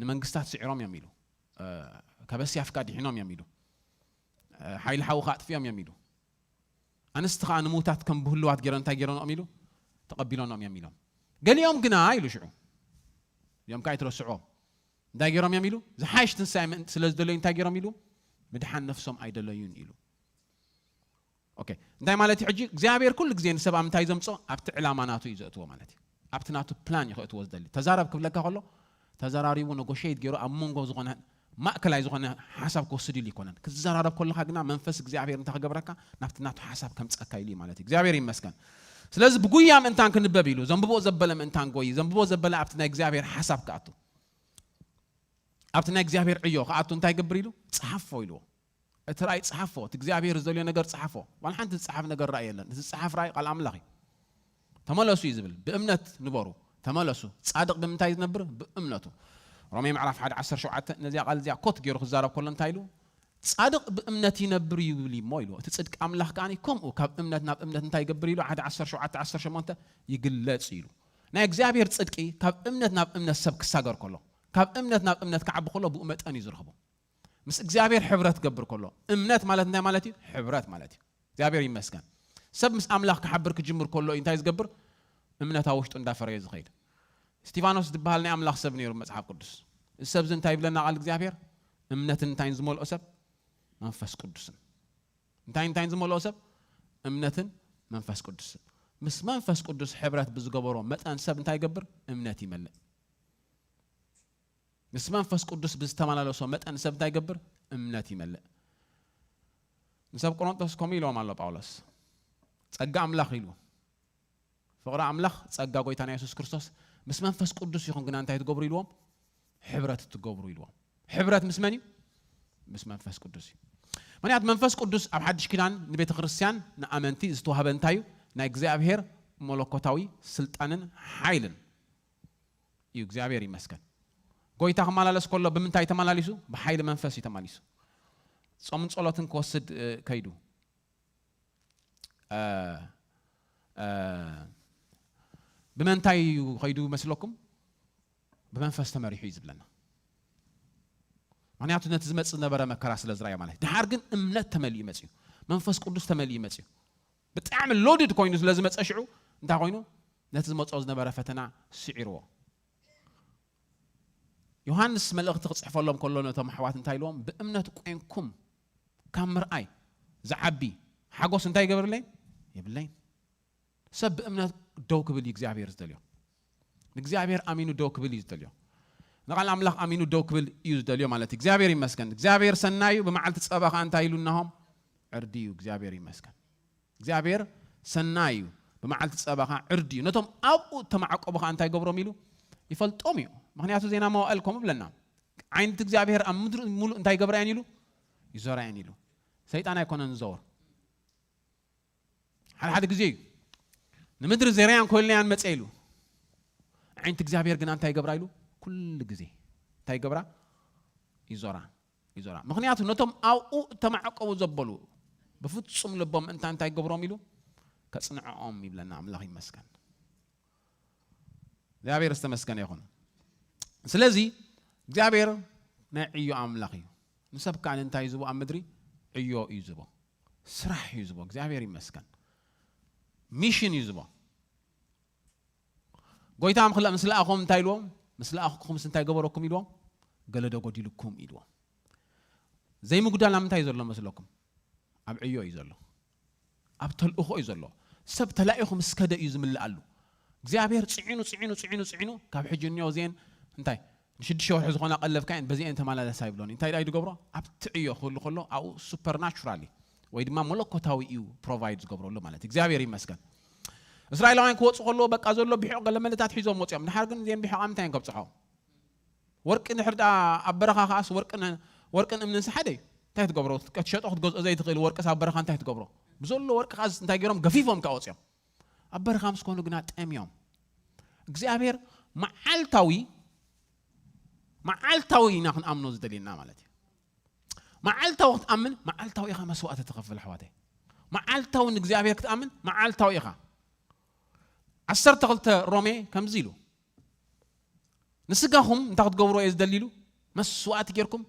ንመንግስታት ስዒሮም እዮም ኢሉ። ከበስያፍካ ድሒኖም እዮም ኢሉ። ሓይሊ ሓውካ ኣጥፊኦም እዮም ኢሉ። ኣንስቲ ከዓ ንምውታት ከም ብህልዋት ገይሮም እንታይ ገይሮም ኢሉ? ተቐቢሎኖም እዮም ኢሎም። ገሊኦም ግና ኢሉ ሽዑ እዮም ከዓ ይትረስዕዎም እንታይ ገይሮም እዮም ኢሉ? ዝሓይሽ ትንሳኤ ምእንቲ ስለ ዝደለዩ እንታይ ገይሮም ኢሉ? ምድሓን ነፍሶም ኣይደለዩን ኢሉ። ኦኬ፣ እንታይ ማለት እዩ? ሕጂ እግዚኣብሔር ኩሉ ግዜ ንሰብ ኣብ ምንታይ ዘምፅኦ? ኣብቲ ዕላማ ናቱ እዩ ዘእትዎ ማለት እዩ። ኣብቲ ናቱ ፕላን እዩ ከእትዎ ዝደሊ። ተዛረብ ክብለካ ከሎ ተዘራሪቡ ነጎሸይት ገይሩ ኣብ መንጎ ዝኾነ ማእከላይ ዝኾነ ሓሳብ ክወስድ ኢሉ ኣይኮነን። ክትዘራረብ ከለኻ ግና መንፈስ እግዚኣብሔር እንታይ ክገብረካ? ናብቲ ናቱ ሓሳብ ከምጸካ ኢሉ እዩ ማለት እዩ። እግዚኣብሔር ይመስገን። ስለዚ ብጉያ ምእንታን ክንበብ ኢሉ፣ ዘንብቦ ዘበለ ምእንታን ጎይ፣ ዘንብቦ ዘበለ ኣብቲ ናይ እግዚኣብሔር ሓሳብ ክኣቱ፣ ኣብቲ ናይ እግዚኣብሔር ዕዮ ክኣቱ እንታይ ገብር ኢሉ? ጸሓፎ ኢልዎ። እቲ ራእይ ጸሓፎ፣ እቲ እግዚኣብሔር ዝደልዮ ነገር ጸሓፎ። ዋላ ሓንቲ ዝጸሓፍ ነገር ራእይ የለን። እቲ ዝጸሓፍ ራእይ ቃል ኣምላኽ እዩ። ተመለሱ እዩ ዝብል። ብእምነት ንበሩ፣ ተመለሱ። ጻድቕ ብምንታይ ዝነብር? ብእምነቱ። ሮሜ ምዕራፍ ሓደ ዓሰርተ ሸውዓተ ነዚኣ ቃል እዚኣ ኮት ገይሩ ክዛረብ ከሎ እንታይ ኢሉ? ጻድቕ ብእምነት ይነብር ይብል እሞ ኢሉ። እቲ ጽድቂ ኣምላኽ ከኣ ከምኡ ካብ እምነት ናብ እምነት እንታይ ይገብር ኢሉ? ሓደ ዓሰርተ ሸውዓተ ዓሰርተ ሸሞንተ ይግለጽ ኢሉ። ናይ እግዚኣብሔር ጽድቂ ካብ እምነት ናብ እምነት ሰብ ክሳገር ከሎ፣ ካብ እምነት ናብ እምነት ክዓቢ ከሎ ብኡ መጠን እዩ ዝረኽቦ። ምስ እግዚኣብሔር ሕብረት ክገብር ከሎ፣ እምነት ማለት እንታይ ማለት እዩ? ሕብረት ማለት እዩ። እግዚኣብሔር ይመስገን። ሰብ ምስ ኣምላኽ ክሓብር ክጅምር ከሎ እዩ እንታይ ዝገብር? እምነት ኣብ ውሽጡ እንዳፈረየ ዝኸይድ። እስቲፋኖስ ዝበሃል ናይ ኣምላኽ ሰብ ነይሩ መጽሓፍ ቅዱስ። እዚ ሰብ እዚ እንታይ ይብለና ቃል እግዚኣብሔር? እምነትን እንታይን ዝመልኦ ሰብ? መንፈስ ቅዱስን። እንታይ እንታይን ዝመልኦ ሰብ? እምነትን መንፈስ ቅዱስን። ምስ መንፈስ ቅዱስ ሕብረት ብዝገበሮ መጠን ሰብ እንታይ ይገብር? እምነት ይመልእ። ምስ መንፈስ ቅዱስ ብዝተመላለሶ መጠን ሰብ እንታይ ይገብር? እምነት ይመልእ። ንሰብ ቆሮንቶስ ከምኡ ኢልዎም ኣሎ ጳውሎስ። ጸጋ ኣምላኽ ኢሉ። ፍቕሪ ኣምላኽ፣ ጸጋ ጎይታና የሱስ ክርስቶስ፣ ምስ መንፈስ ቅዱስ ይኹን ግና እንታይ ትገብሩ ኢልዎም? ሕብረት ትገብሩ ኢልዎም። ሕብረት ምስ መን እዩ? ምስ መንፈስ ቅዱስ እዩ። ምኽንያቱ መንፈስ ቅዱስ ኣብ ሓድሽ ኪዳን ንቤተ ክርስቲያን፣ ንኣመንቲ ዝተዋህበ እንታይ እዩ? ናይ እግዚኣብሔር መለኮታዊ ስልጣንን ሓይልን እዩ። እግዚኣብሔር ይመስገን። ጎይታ ክመላለስ ከሎ ብምንታይ ተመላሊሱ? ብሓይሊ መንፈስ እዩ ተመሊሱ። ጾምን ጸሎትን ክወስድ፣ እ፣ ከይዱ፣ እ፣ እ፣ ብመንታይ እዩ ከይዱ መስለኩም? ብመንፈስ ተመሪሑ እዩ ዝብለና። ምኽንያቱ ነቲ ዝመጽእ ዝነበረ መከራ ስለ ዝረኣየ ማለት እዩ። ድሓር ግን እምነት ተመሊኡ መጽዩ። መንፈስ ቅዱስ ተመሊኡ መጽዩ። ብጣዕሚ ሎድድ ኮይኑ ስለ ዝመጸ ሽዑ እንታይ ኮይኑ? ነቲ ዝመጾ ዝነበረ ፈተና ስዒርዎ። ዮሃንስ መልእኽቲ ክጽሕፈሎም ከሎ ነቶም ኣሕዋት እንታይ ኢልዎም? ብእምነት ቆንኩም ካብ ምርኣይ ዝዓቢ ሓጎስ እንታይ ይገብርለይ? የብለይን። ሰብ ብእምነት ደው ክብል እዩ እግዚኣብሔር ዝደልዮ። ንእግዚኣብሔር ኣሚኑ ደው ክብል እዩ ዝደልዮ። ንቓል ኣምላኽ ኣሚኑ ደው ክብል እዩ ዝደልዮ ማለት እዩ። እግዚኣብሔር ይመስገን። እግዚኣብሔር ሰናይ እዩ። ብመዓልቲ ጸባ ኸዓ እንታይ ኢሉ እናሆም? ዕርዲ እዩ። እግዚኣብሔር ይመስገን። እግዚኣብሔር ሰናይ እዩ። ብመዓልቲ ጸባ ኸዓ ዕርዲ እዩ። ነቶም ኣብኡ እተማዕቆቡ ኸዓ እንታይ ገብሮም ኢሉ? ይፈልጦም እዩ። ምኽንያቱ ዜና መዋእል ከምኡ ብለና። ዓይንቲ እግዚኣብሔር ኣብ ምድሪ ሙሉእ እንታይ ይገብራ እየን ኢሉ? ይዞራ እየን ኢሉ። ሰይጣን ኣይኮነን ዝዘውር። ሓደ ሓደ ግዜ እዩ ንምድሪ ዜራያን ኮይልናያን መጸ ኢሉ። ዓይንቲ እግዚኣብሔር ግና እንታይ ይገብራ ኢሉ? ኩሉ ግዜ እንታይ ይገብራ? ይዞራ፣ ይዞራ። ምኽንያቱ ነቶም ኣብኡ እተማዕቀቡ ዘበሉ ብፍጹም ልቦም እንታይ እንታይ ይገብሮም ኢሉ? ከጽንዖም ይብለና። ኣምላኽ ይመስገን። እግዚኣብሔር ዝተመስገነ ይኹን። ስለዚ እግዚኣብሔር ናይ ዕዮ ኣምላኽ እዩ። ንሰብ ከኣ እንታይ እዩ ዝቦ? ኣብ ምድሪ ዕዮ እዩ ዝቦ፣ ስራሕ እዩ ዝቦ። እግዚኣብሔር ይመስገን። ሚሽን እዩ ዝቦ። ጎይታ ምኽላ-፣ ምስ ለኣኾም እንታይ ኢልዎም? ምስ ለኣኹኹምስ እንታይ ገበረኩም ኢልዎም? ገለ ዶ ጎዲሉኩም ኢልዎም። ዘይምጉዳል ኣብ ምንታይ እዩ ዘሎ መስለኩም? ኣብ ዕዮ እዩ ዘሎ። ኣብ ተልእኾ እዩ ዘሎ። ሰብ ተላኢኹ ምስ ከደ እዩ ዝምልኣሉ። እግዚኣብሔር ጽዒኑ፣ ጽዒኑ፣ ጽዒኑ፣ ጽዒኑ፣ ካብ ሕጂ እኒኦ እዚአን እንታይ ንሽዱሽተ ወርሒ ዝኾና ቀለብካ እየን፣ በዚአን ተመላለሳ ይብሎን። እንታይ ደኣ እዩ ዝገብሮ? ኣብቲ ዕዮ ክህሉ ከሎ ኣብኡ ሱፐርናቹራሊ ወይ ድማ መለኮታዊ እዩ ፕሮቫይድ ዝገብረሉ ማለት እዩ። እግዚኣብሔር ይመስገን። እስራኤላውያን ክወፁ ከለዎ በቃ ዘሎ ቢሖቕ ገለ መለታት ሒዞም ወፂኦም። ድሓር ግን እዚአን ቢሖቓ ምንታይ እየን ከብፅሖ? ወርቂ ድሕር ደኣ ኣብ በረኻ ከኣስ ወርቅን፣ ወርቅን እምንን ሓደ እዩ። እንታይ ትገብሮ? ክትሸጦ ክትገዝኦ ዘይትኽእል ወርቅስ ኣብ በረኻ እንታይ ትገብሮ? ብዘሎ ወርቂ ከኣስ እንታይ ገይሮም? ገፊፎም ከኣ ወፂኦም። ኣብ በረኻ ምስ ኮኑ ግና ጠምዮም። እግዚኣብሔር መዓልታዊ፣ መዓልታዊ ኢና ክንኣምኖ ዝደልየና ማለት እዩ። መዓልታዊ ክትኣምን፣ መዓልታዊ ኢኻ መስዋእቲ ትኸፍል ኣሕዋተይ። መዓልታዊ ንእግዚኣብሔር ክትኣምን፣ መዓልታዊ ኢኻ። ዓሰርተ ክልተ ሮሜ ከምዚ ኢሉ፣ ንስጋኹም እንታይ ክትገብርዎ እየ ዝደሊ ኢሉ? መስዋእቲ ጌርኩም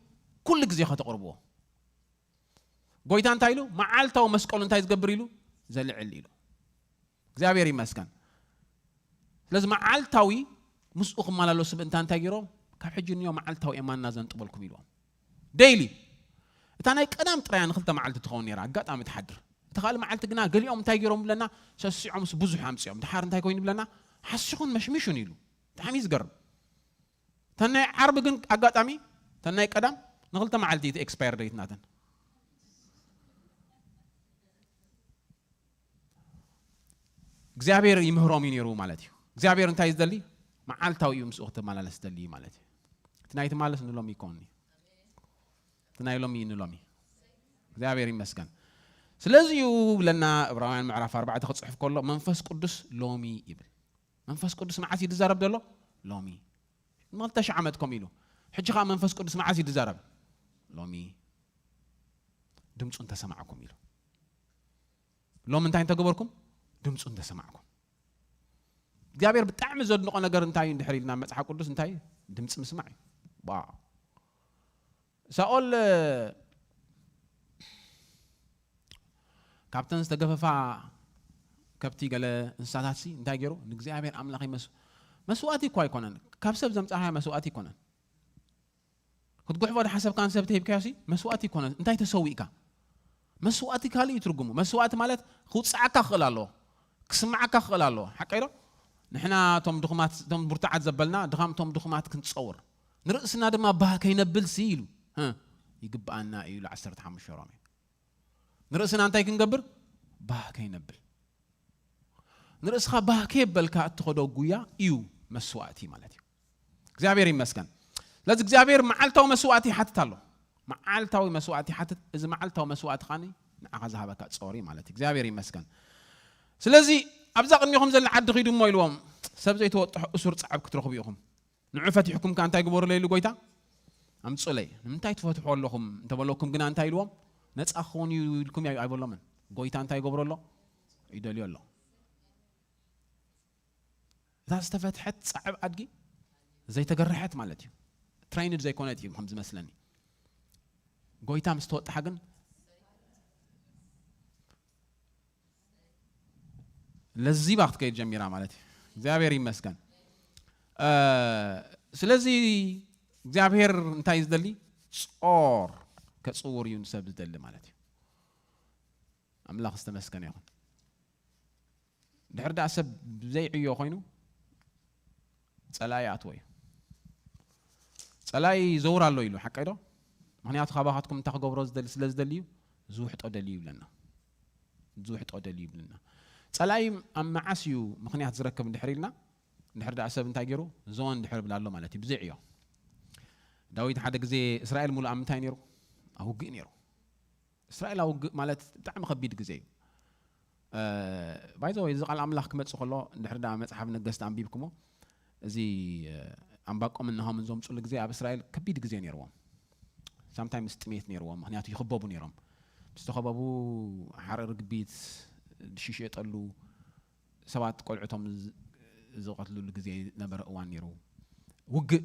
ኩሉ ግዜ ከተቕርብዎ። ጎይታ እንታይ ኢሉ? መዓልታዊ መስቀሉ እንታይ ዝገብር ኢሉ? ዘልዕል ኢሉ። እግዚኣብሔር ይመስገን። ስለዚ መዓልታዊ ምስኡ ክመላለሱ ምእንታ እንታይ ገይሮም? ካብ ሕጂ እንዮ መዓልታዊ እየ ማና ዘንጥበልኩም ኢልዎም። ዴይሊ። እታ ናይ ቀዳም ጥራያ ንክልተ መዓልቲ ትኸውን ነይራ፣ ኣጋጣሚ ትሓድር። እታ ካልእ መዓልቲ ግና ገሊኦም እንታይ ገይሮም ብለና? ሰሲዖምስ ብዙሕ ኣምጺኦም። ድሓር እንታይ ኮይኑ ብለና? ሓሲኹን መሽሚሹን ኢሉ። ብጣዕሚ እዩ ዝገርም። ተናይ ዓርቢ ግን ኣጋጣሚ፣ ተናይ ቀዳም፣ ንክልተ መዓልቲ እቲ expire date ናተን እግዚኣብሔር ይምህሮም እዩ ነይሩ ማለት እዩ። እግዚኣብሔር እንታይ እዩ ዝደሊ? መዓልታዊ እዩ ምስኡ ክትመላለስ ዝደሊ እዩ ማለት እዩ። እቲ ናይ ትማለስ ንሎሚ ይኮን እዩ። እቲ ናይ ሎሚ እዩ ንሎሚ። እግዚኣብሔር ይመስገን። ስለዚ እዩ ብለና ዕብራውያን ምዕራፍ ኣርባዕተ ክፅሕፍ ከሎ መንፈስ ቅዱስ ሎሚ ይብል። መንፈስ ቅዱስ መዓስ እዩ ዝዛረብ ዘሎ? ሎሚ። ንክልተ ሺሕ ዓመት ከምኡ ኢሉ። ሕጂ ከዓ መንፈስ ቅዱስ መዓስ እዩ ዝዛረብ? ሎሚ። ድምፁ እንተሰማዕኩም ኢሉ። ሎም እንታይ እንተገበርኩም? ድምፁ እንተሰማዕኩም። እግዚኣብሔር ብጣዕሚ ዘድንቆ ነገር እንታይ እዩ እንድሕር ኢልና መፅሓፍ ቅዱስ እንታይ እዩ? ድምፂ ምስማዕ እዩ። ዋው። ሳኦል ካብተን ዝተገፈፋ ከብቲ ገለ እንስሳታት ሲ እንታይ ገይሩ? ንእግዚኣብሔር ኣምላኽ ይመስ መስዋእቲ እኳ ኣይኮነን። ካብ ሰብ ዘምፃኻ መስዋእቲ ኣይኮነን። ክትጉሕፎ ዝሓሰብካን ሰብ ተሂብካዮ ሲ መስዋእቲ ኣይኮነን። እንታይ ተሰዊእካ? መስዋእቲ ካልእ እዩ ትርጉሙ። መስዋእቲ ማለት ክውፅዓካ ክኽእል ኣለዎ፣ ክስምዓካ ክኽእል ኣለዎ። ሓቀይ ዶ? ንሕና እቶም ድኹማት፣ እቶም ብርቱዓት ዘበልና ድኻም እቶም ድኹማት ክንፀውር፣ ንርእስና ድማ ባህ ከይነብል ሲ ኢሉ እ፣ ይግብኣና እዩ ኢሉ ዓሰርተ ሓሙሽተ ሮሜ። ንርእስና እንታይ ክንገብር? ባህ ከይነብል። ንርእስኻ ባህ ከየበልካ እትኸዶ ጉያ እዩ መስዋእቲ ማለት እዩ። እግዚኣብሔር ይመስገን። ስለዚ እግዚኣብሔር መዓልታዊ መስዋእቲ ይሓትት ኣሎ። መዓልታዊ መስዋእቲ ይሓትት። እዚ መዓልታዊ መስዋእቲ ኻኒ ንዓኻ ዝሃበካ ጾር እዩ ማለት እዩ። እግዚኣብሔር ይመስገን። ስለዚ ኣብዛ ቅድሚኹም ዘላ ዓዲ ኺዱ እሞ ኢልዎም፣ ሰብ ዘይተወጥሑ እሱር ጻዕብ ክትረኽቡ ኢኹም። ንዑ ፈቲሕኩም ከ እንታይ ግበሩለይ ኢሉ ጎይታ? ኣምጹለይ። ንምንታይ ትፈትሑ ኣለኹም እንተበለኩም ግና እንታይ ኢልዎም? ነጻ ክኸውን እዩ ኢልኩም እዩ ኣይበሎምን። ጎይታ እንታይ ይገብሮ ኣሎ? ይደልዮ ኣሎ። እታ ዝተፈትሐት ጻዕብ ኣድጊ ዘይተገረሐት ማለት እዩ። ትሬይንድ ዘይኮነት እዩ ከም ዝመስለኒ። ጎይታ ምስ ተወጥሓ ግን ለዚባ ክትከይድ ጀሚራ ማለት እዩ። እግዚኣብሔር ይመስገን። እ፣ ስለዚ እግዚኣብሔር እንታይ እዩ ዝደሊ? ጾር ከጽውር እዩ ንሰብ ዝደሊ ማለት እዩ። ኣምላኽ ዝተመስገነ ይኹን። ድሕር ደኣ ሰብ ብዘይ ዕዮ ኮይኑ ጸላኢ ኣትዎ እዩ። ጸላኢ ዘውር ኣሎ ኢሉ፣ ሓቀይ ዶ? ምኽንያቱ ካባኻትኩም እንታይ ክገብሮ ዝደሊ፣ ስለ ዝደሊ እዩ፣ ዝውሕጦ ደልዩ ይብለና። ዝውሕጦ ደልዩ ይብለና። ጸላኢ ኣብ መዓስ እዩ ምኽንያት ዝረክብ እንድሕር ኢልና፣ እንድሕር ደኣ ሰብ እንታይ ገይሩ? ዞን እንድሕር ብላ ኣሎ ማለት እዩ፣ ብዘይ ዕዮ። ዳዊት ሓደ ግዜ እስራኤል ሙሉእ ኣብ ምንታይ ነይሩ? ኣብ ውግእ ነይሩ። እስራኤል ኣብ ውግእ ማለት ብጣዕሚ ከቢድ ግዜ እዩ። እ፣ ባይ ዘ ወይ፣ እዚ ቃል ኣምላኽ ክመጽእ ከሎ፣ እንድሕር ደኣ መጽሓፍ ነገስት ኣንቢብኩሞ፣ እዚ፣ እ፣ ኣምባቆምን ናሆምን ዘምጽሉ ግዜ ኣብ እስራኤል ከቢድ ግዜ ነይርዎም። ሳምታይምስ ጥሜት ነይርዎም፣ ምኽንያቱ ይኽበቡ ነይሮም። ምስ ተኸበቡ ሓርኢ ርግቢት፣ ድሽ ይሸጠሉ፣ ሰባት ቆልዑቶም ዝ-፣ ዝቐትልሉ ግዜ ነበረ እዋን ነይሩ። ውግእ፣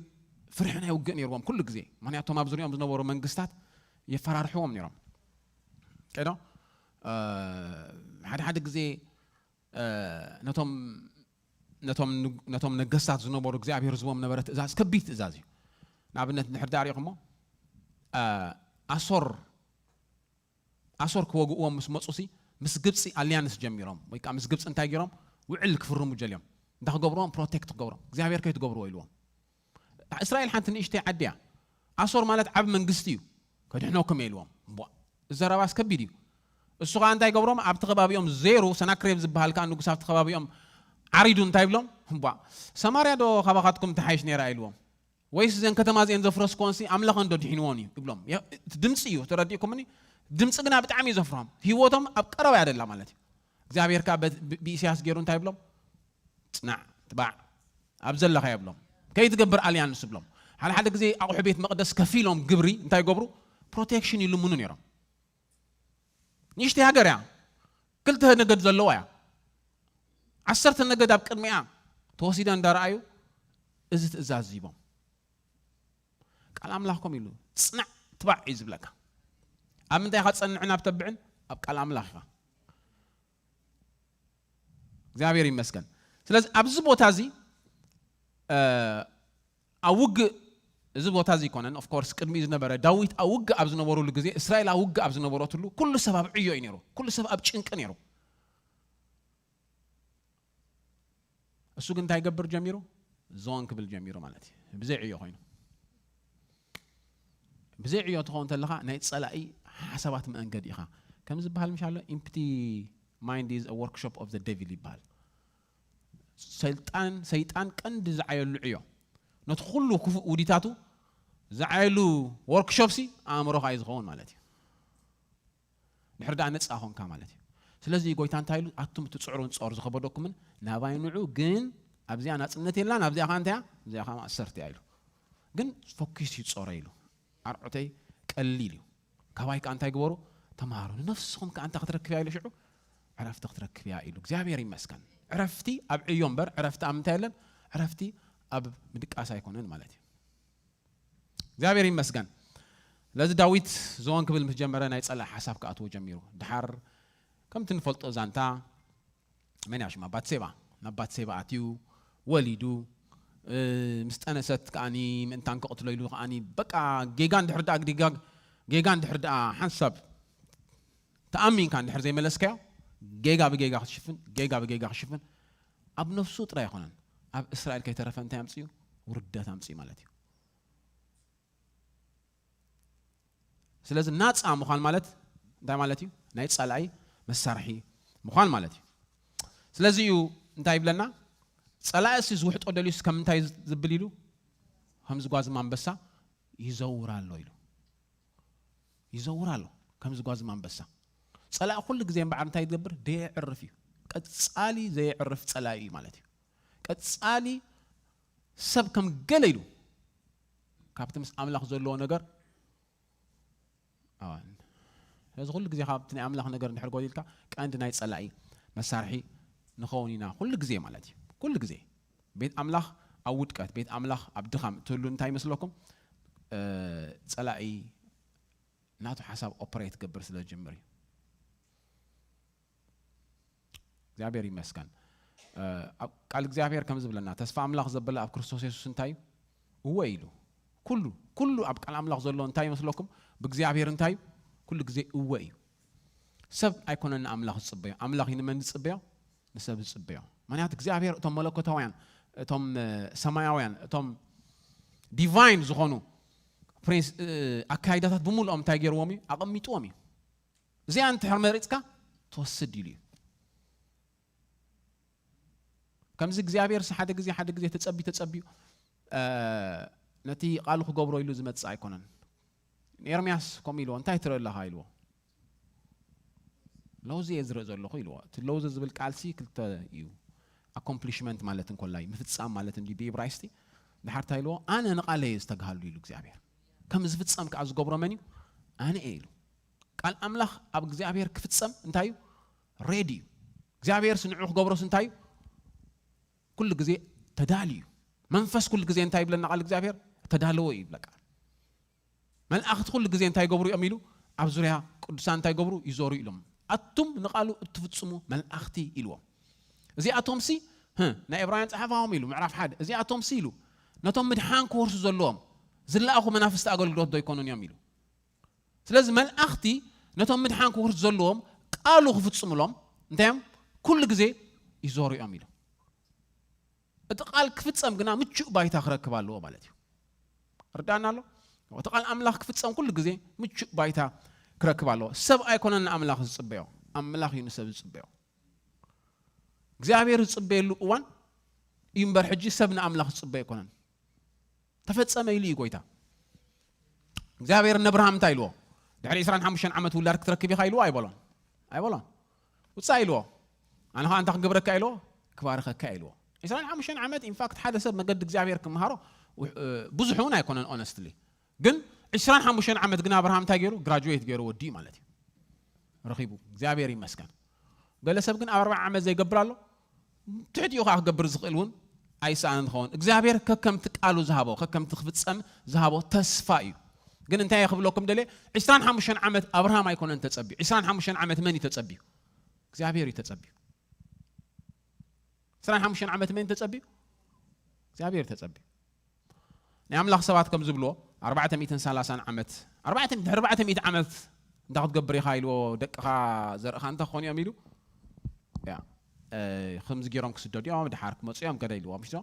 ፍርሒ ናይ ውግእ ነይርዎም ኩሉ ግዜ። ምኽንያቱ እቶም ኣብ ዙርያኦም ዝነበሩ መንግስታት የፈራርሕዎም ነይሮም። ቀዶ፣ እ፣ ሓደ ሓደ ግዜ፣ እ፣ ነቶም፣ ነቶም ንግ-፣ ነቶም ነገስታት ዝነበሩ እግዚኣብሔር ዝቦም ነበረ ትእዛዝ፣ ከቢድ ትእዛዝ እዩ። ንኣብነት እንድሕር ደኣ ሪኢኹሞ፣ እ፣ ኣሶር፣ ኣሶር ክወግእዎም ምስ መጹሲ፣ ምስ ግብጺ ኣልያንስ ጀሚሮም፣ ወይ ከዓ ምስ ግብጺ እንታይ ገይሮም? ውዕል ክፍርሙ ጀልዮም። እንታይ ክገብርዎም? ፕሮቴክት ክገብሮም። እግዚኣብሔር ከይትገብርዎ ኢልዎም። እስራኤል ሓንቲ ንእሽተይ ዓዲ እያ። ኣሶር ማለት ዓቢ መንግስቲ እዩ። ከድሕነኩም እየ ኢልዎም። እምቧ፣ እዚ ዘረባስ ከቢድ እዩ። እሱ ኸዓ እንታይ ይገብሮም? ኣብቲ ከባቢኦም ዜሩ፣ ሰናክሬም ዝበሃል ከዓ ንጉስ ኣብቲ ከባቢኦም ዓሪዱ እንታይ ይብሎም? እምቧ፣ ሰማርያ ዶ ካባኻትኩም ትሓይሽ ነይራ ኢልዎም። ወይስ እዘን ከተማ እዚአን ዘፍረስክወንሲ ኣምላኸን ዶ ድሒንዎን እዩ ይብሎም። የ-፣ እቲ ድምፂ እዩ፣ ተረዲእኩምኒ? ድምፂ ግና ብጣዕሚ እዩ ዘፍርሆም። ህይወቶም ኣብ ቀረባ እያ ደላ ማለት እዩ። እግዚኣብሔር ከዓ በት-፣ ብ-፣ ብኢሳያስ ገይሩ እንታይ ይብሎም? ጽናዕ፣ ትባዕ፣ ኣብ ዘለኻ የብሎም። ከይትገብር ኣልያንስ ይብሎም። ሓደ ሓደ ግዜ ኣቑሑ ቤት መቕደስ ከፊሎም ግብሪ እንታይ ይገብሩ? ፕሮቴክሽን ይልምኑ ነይሮም። ንእሽተይ ሃገር እያ። ክልተ ነገድ ዘለዋ እያ። ዓሰርተ ነገድ ኣብ ቅድሚኣ ተወሲደን እንዳረኣዩ እዚ ትእዛዝ ሂቦም። ቃል ኣምላኽ ከምኡ ኢሉ፣ "ጽናዕ ትባዕ" እዩ ዝብለካ። ኣብ ምንታይ ኢኻ ትጸንዕን ኣብ ተብዕን? ኣብ ቃል ኣምላኽ ኢኻ። እግዚኣብሔር ይመስገን። ስለዚ ኣብዚ ቦታ እዚ፣ እ፣ ኣብ ውግእ፣ እዚ ቦታ እዚ ኣይኮነን፣ ኦፍ ኮርስ፣ ቅድሚኡ ዝነበረ፣ ዳዊት ኣብ ውግእ ኣብ ዝነበረሉ ግዜ፣ እስራኤል ኣብ ውግእ ኣብ ዝነበረትሉ፣ ኩሉ ሰብ ኣብ ዕዮ እዩ ነይሩ። ኩሉ ሰብ ኣብ ጭንቂ ነይሩ። እሱ ግን እንታይ ይገብር ጀሚሩ? ዞን ክብል ጀሚሩ ማለት እዩ። ብዘይ ዕዮ ኮይኑ። ብዘይ ዕዮ ትኸውን እንተለኻ ናይ ጸላኢ ሓሳባት መእንገድ ኢኻ። ከም ዝበሃል ምሽ ኣሎ፣ empty mind is a workshop of the devil ይበሃል። ሰይጣን ሰይጣን ቀንዲ ዝዓየሉ ዕዮ፣ ነቲ ኩሉ ክፉእ ውዲታቱ ዝዓየሉ ወርክሾፕ ሲ ኣእምሮኻ እዩ ዝኸውን ማለት እዩ። ድሕር ደኣ ነጻ ኾንካ ማለት እዩ። ስለዚ ጎይታ እንታይ ኢሉ? ኣቱም እትጽዕሩን ጾር ዝኸበደኩምን ናባይ ንዑ፣ ግን ኣብዚኣ ናጽነት የላን፣ ኣብዚኣ ኸዓ እንታይ እያ? ኣብዚኣ ኸዓ ማእሰርቲ እያ ኢሉ። ግን ፎኪስ እዩ ጾረ ኢሉ። ኣርዑተይ ቀሊል እዩ። ካባይ ከኣ እንታይ ግበሩ? ተምሃሩ። ንነፍስኹም ከኣ እንታይ ክትረክብ እያ ኢሉ ሽዑ? ዕረፍቲ ክትረክብ እያ ኢሉ። እግዚኣብሔር ይመስገን። ዕረፍቲ ኣብ ዕዮ እምበር፣ ዕረፍቲ ኣብ ምንታይ የለን? ዕረፍቲ ኣብ ምድቃስ ኣይኮነን ማለት እዩ። እግዚኣብሔር ይመስገን። ስለዚ ዳዊት ዘወን ክብል ምስ ጀመረ ናይ ጸላኢ ሓሳብ ክኣትዎ ጀሚሩ። ድሓር ከምቲ ንፈልጦ ዛንታ መን እያ ሽማ? ባትሴባ። ናብ ባትሴባ ኣትዩ፣ ወሊዱ፣ እ፣ ምስ ጠነሰት ከኣኒ ምእንታን ክቕትሎ ኢሉ ከኣኒ በቃ ጌጋ እንድሕር ደኣ ጌጋ፣ ጌጋ እንድሕር ደኣ ሓንሳብ ተኣሚንካ እንድሕር ዘይመለስካዮ ጌጋ ብጌጋ ክትሽፍን፣ ጌጋ ብጌጋ ክትሽፍን ኣብ ነፍሱ ጥራይ ኣይኮነን፣ ኣብ እስራኤል ከይተረፈ እንታይ ኣምጽኡ? ውርደት ኣምጽኡ ማለት እዩ። ስለዚ ናጻ ምዃን ማለት እንታይ ማለት እዩ? ናይ ጸላኢ መሳርሒ ምዃን ማለት እዩ። ስለዚ እዩ እንታይ ይብለና? ጸላኢ ሲ ዝውሕጦ ደልዩስ ከም እንታይ ዝብል ኢሉ? ከም ዝጓዝም ኣንበሳ ይዘውር ኣሎ ኢሉ። ይዘውር ኣሎ ከም ዝጓዝም ኣንበሳ። ጸላኢ ኩሉ ግዜ እምበኣር እንታይ ዝገብር? ደየዕርፍ እዩ። ቀጻሊ ዘየዕርፍ ጸላኢ እዩ ማለት እዩ። ቀጻሊ ሰብ ከም ገለ ኢሉ ካብቲ ምስ ኣምላኽ ዘለዎ ነገር፣ ኣዋን። ስለዚ ኩሉ ግዜ ካብቲ ናይ ኣምላኽ ነገር እንድሕር ጎዲልካ፣ ቀንዲ ናይ ጸላኢ መሳርሒ ንኸውን ኢና ኩሉ ግዜ ማለት እዩ። ኩሉ ግዜ። ቤት ኣምላኽ ኣብ ውድቀት፣ ቤት ኣምላኽ ኣብ ድኻም እትህሉ እንታይ ይመስለኩም? እ፣ ጸላኢ ናቱ ሓሳብ ኦፐሬት ክገብር ስለ ዝጅምር እዩ። እግዚኣብሔር ይመስገን። እ፣ ኣብ ቃል እግዚኣብሔር ከም ዝብለና፣ ተስፋ ኣምላኽ ዘበለ ኣብ ክርስቶስ የሱስ እንታይ እዩ? እወ ኢሉ። ኩሉ፣ ኩሉ ኣብ ቃል ኣምላኽ ዘሎ እንታይ ይመስለኩም? ብእግዚኣብሔር እንታይ እዩ? ኩሉ ግዜ እወ እዩ። ሰብ ኣይኮነን ንኣምላኽ ዝጽበዮ። ኣምላኽ እዩ ንመን ዝጽበዮ? ንሰብ ዝጽበዮ። ምኽንያቱ እግዚኣብሔር እቶም መለኮታውያን፣ እቶም፣ እ፣ ሰማያውያን፣ እቶም ዲቫይን ዝኾኑ ፕሪንስ-፣ እ፣ ኣካይዳታት ብምሉኦም እንታይ ገይርዎም እዩ? ኣቐሚጥዎም እዩ። እዚኣ እንድሕር መሪጽካ ትወስድ ኢሉ እዩ። ከምዚ እግዚኣብሔር ሓደ ግዜ፣ ሓደ ግዜ ተጸቢ-፣ ተጸቢዩ፣ እ፣ ነቲ ቃሉ ክገብሮ ኢሉ ዝመጽእ ኣይኮነን። ንኤርምያስ ከምኡ ኢልዎ፣ "እንታይ ትርኢ ኣለኻ?" ኢልዎ። "ለውዚ እየ ዝርኢ ዘለኹ" ኢልዎ። እቲ ለውዚ ዝብል ቃልሲ ክልተ እዩ። ኣኮምፕሊሽመንት ማለት እንኮላይ ምፍጻም ማለት እንዲ ብኢብራይስጢ። ድሓር እንታይ ኢልዎ? "ኣነ ንቓለይ እየ ዝተግሃሉ" ኢሉ እግዚኣብሔር። ከም ዝፍጸም ከኣ ዝገብሮ መን እዩ? ኣነ እየ ኢሉ። ቃል ኣምላኽ ኣብ እግዚኣብሔር ክፍጸም እንታይ እዩ? ሬዲ እዩ። እግዚኣብሔር ስንዑ ክገብሮስ እንታይ እዩ? ኩሉ ግዜ ተዳልዩ እዩ። መንፈስ ኩሉ ግዜ እንታይ ይብለና ቃል እግዚኣብሔር? ተዳለወ እዩ ይብለካ። መላእኽቲ ኩሉ ግዜ እንታይ ይገብሩ እዮም ኢሉ? ኣብ ዙርያ ቅዱሳን እንታይ ይገብሩ? ይዞሩ ኢሎም። ኣቱም ንቃሉ እትፍጽሙ መላእኽቲ ኢልዎም። እዚኣቶም ሲ፣ ህ፣ ናይ ዕብራውያን ጸሓፋዎም ኢሉ፣ ምዕራፍ ሓደ። እዚኣቶም ሲ ኢሉ፣ ነቶም ምድሓን ክወርሱ ዘለዎም ዝለኣኹ መናፍስቲ ኣገልግሎት ዶ ኣይኮኑን እዮም ኢሉ። ስለዚ መላእኽቲ ነቶም ምድሓን ክወርሱ ዘለዎም ቃሉ ክፍጽሙሎም እንታይ እዮም? ኩሉ ግዜ ይዞሩ እዮም ኢሉ። እቲ ቃል ክፍጸም ግና ምቹእ ባይታ ክረክብ ኣለዎ ማለት እዩ። ርዳእና ኣሎ? እቲ ቃል ኣምላኽ ክፍጸም ኩሉ ግዜ ምቹእ ባይታ ክረክብ ኣለዎ። ሰብ ኣይኮነን ንኣምላኽ ዝጽበዮ፣ ኣምላኽ እዩ ንሰብ ዝጽበዮ። እግዚኣብሔር ዝጽበየሉ እዋን እዩ እምበር ሕጂ ሰብ ንኣምላኽ ዝጽበዮ ኣይኮነን። ተፈጸመ ኢሉ እዩ ጎይታ። እግዚኣብሔር ንኣብርሃም እንታይ ኢልዎ? ድሕሪ ዕስራን ሓሙሽተን ዓመት ውላድ ክትረክብ ኢኻ ኢልዎ ኣይበሎን? ኣይበሎን። ውጻእ ኢልዎ። ኣነ ኸኣ እንታይ ክገብረካ ኢልዎ? ክባርኸካ ኢልዎ። ዕስራን ሓሙሽተን ዓመት፣ ኢንፋክት፣ ሓደ ሰብ መገዲ እግዚኣብሔር ክምሃሮ ውሕ-፣ እ፣ ብዙሕ እውን ኣይኮነን፣ ኦነስትሊ። ግን ዕስራን ሓሙሽተን ዓመት ግን ኣብርሃም እንታይ ገይሩ? ግራጁዌት ገይሩ ወዲኡ ማለት እዩ። ረኺቡ። እግዚኣብሔር ይመስገን። ገለ ሰብ ግን ኣብ ኣርብዓ ዓመት ዘይገብር ኣሎ። ትሕቲኡ ኸዓ ክገብር ዝኽእል እውን ኣይሰኣንን ዝኸውን። እግዚኣብሔር ከከምቲ ቃሉ ዝሃቦ፣ ከከምቲ ክፍጸም ዝሃቦ ተስፋ እዩ። ግን እንታይ እየ ክብለኩም ደልየ? ዕስራን ሓሙሽተን ዓመት ኣብርሃም ኣይኮነን ተጸቢዩ። ዕስራን ሓሙሽተን ዓመት መን እዩ ተጸቢዩ? እግዚኣብሔር እዩ ተጸቢዩ። ዕስራን ሓሙሽተን ዓመት መን ተጸቢዩ? እግዚኣብሔር ተጸቢዩ። ናይ ኣምላኽ ሰባት ከም ዝብልዎ፣ ኣርባዕተ ሚእትን ሰላሳን ዓመት፣ ኣርባዕተ ሚእቲ፣ ድሕሪ ኣርባዕተ ሚእቲ ዓመት እንታይ ክትገብር ኢኻ ኢልዎ፣ ደቅኻ ዘርእኻ እንታይ ክኾኑ እዮም ኢሉ? ያ፣ እ፣ ከምዚ ገይሮም ክስደዱ እዮም፣ ድሓር ክመጹ እዮም፣ ገለ ኢልዎ፣ ምሽ ዶ?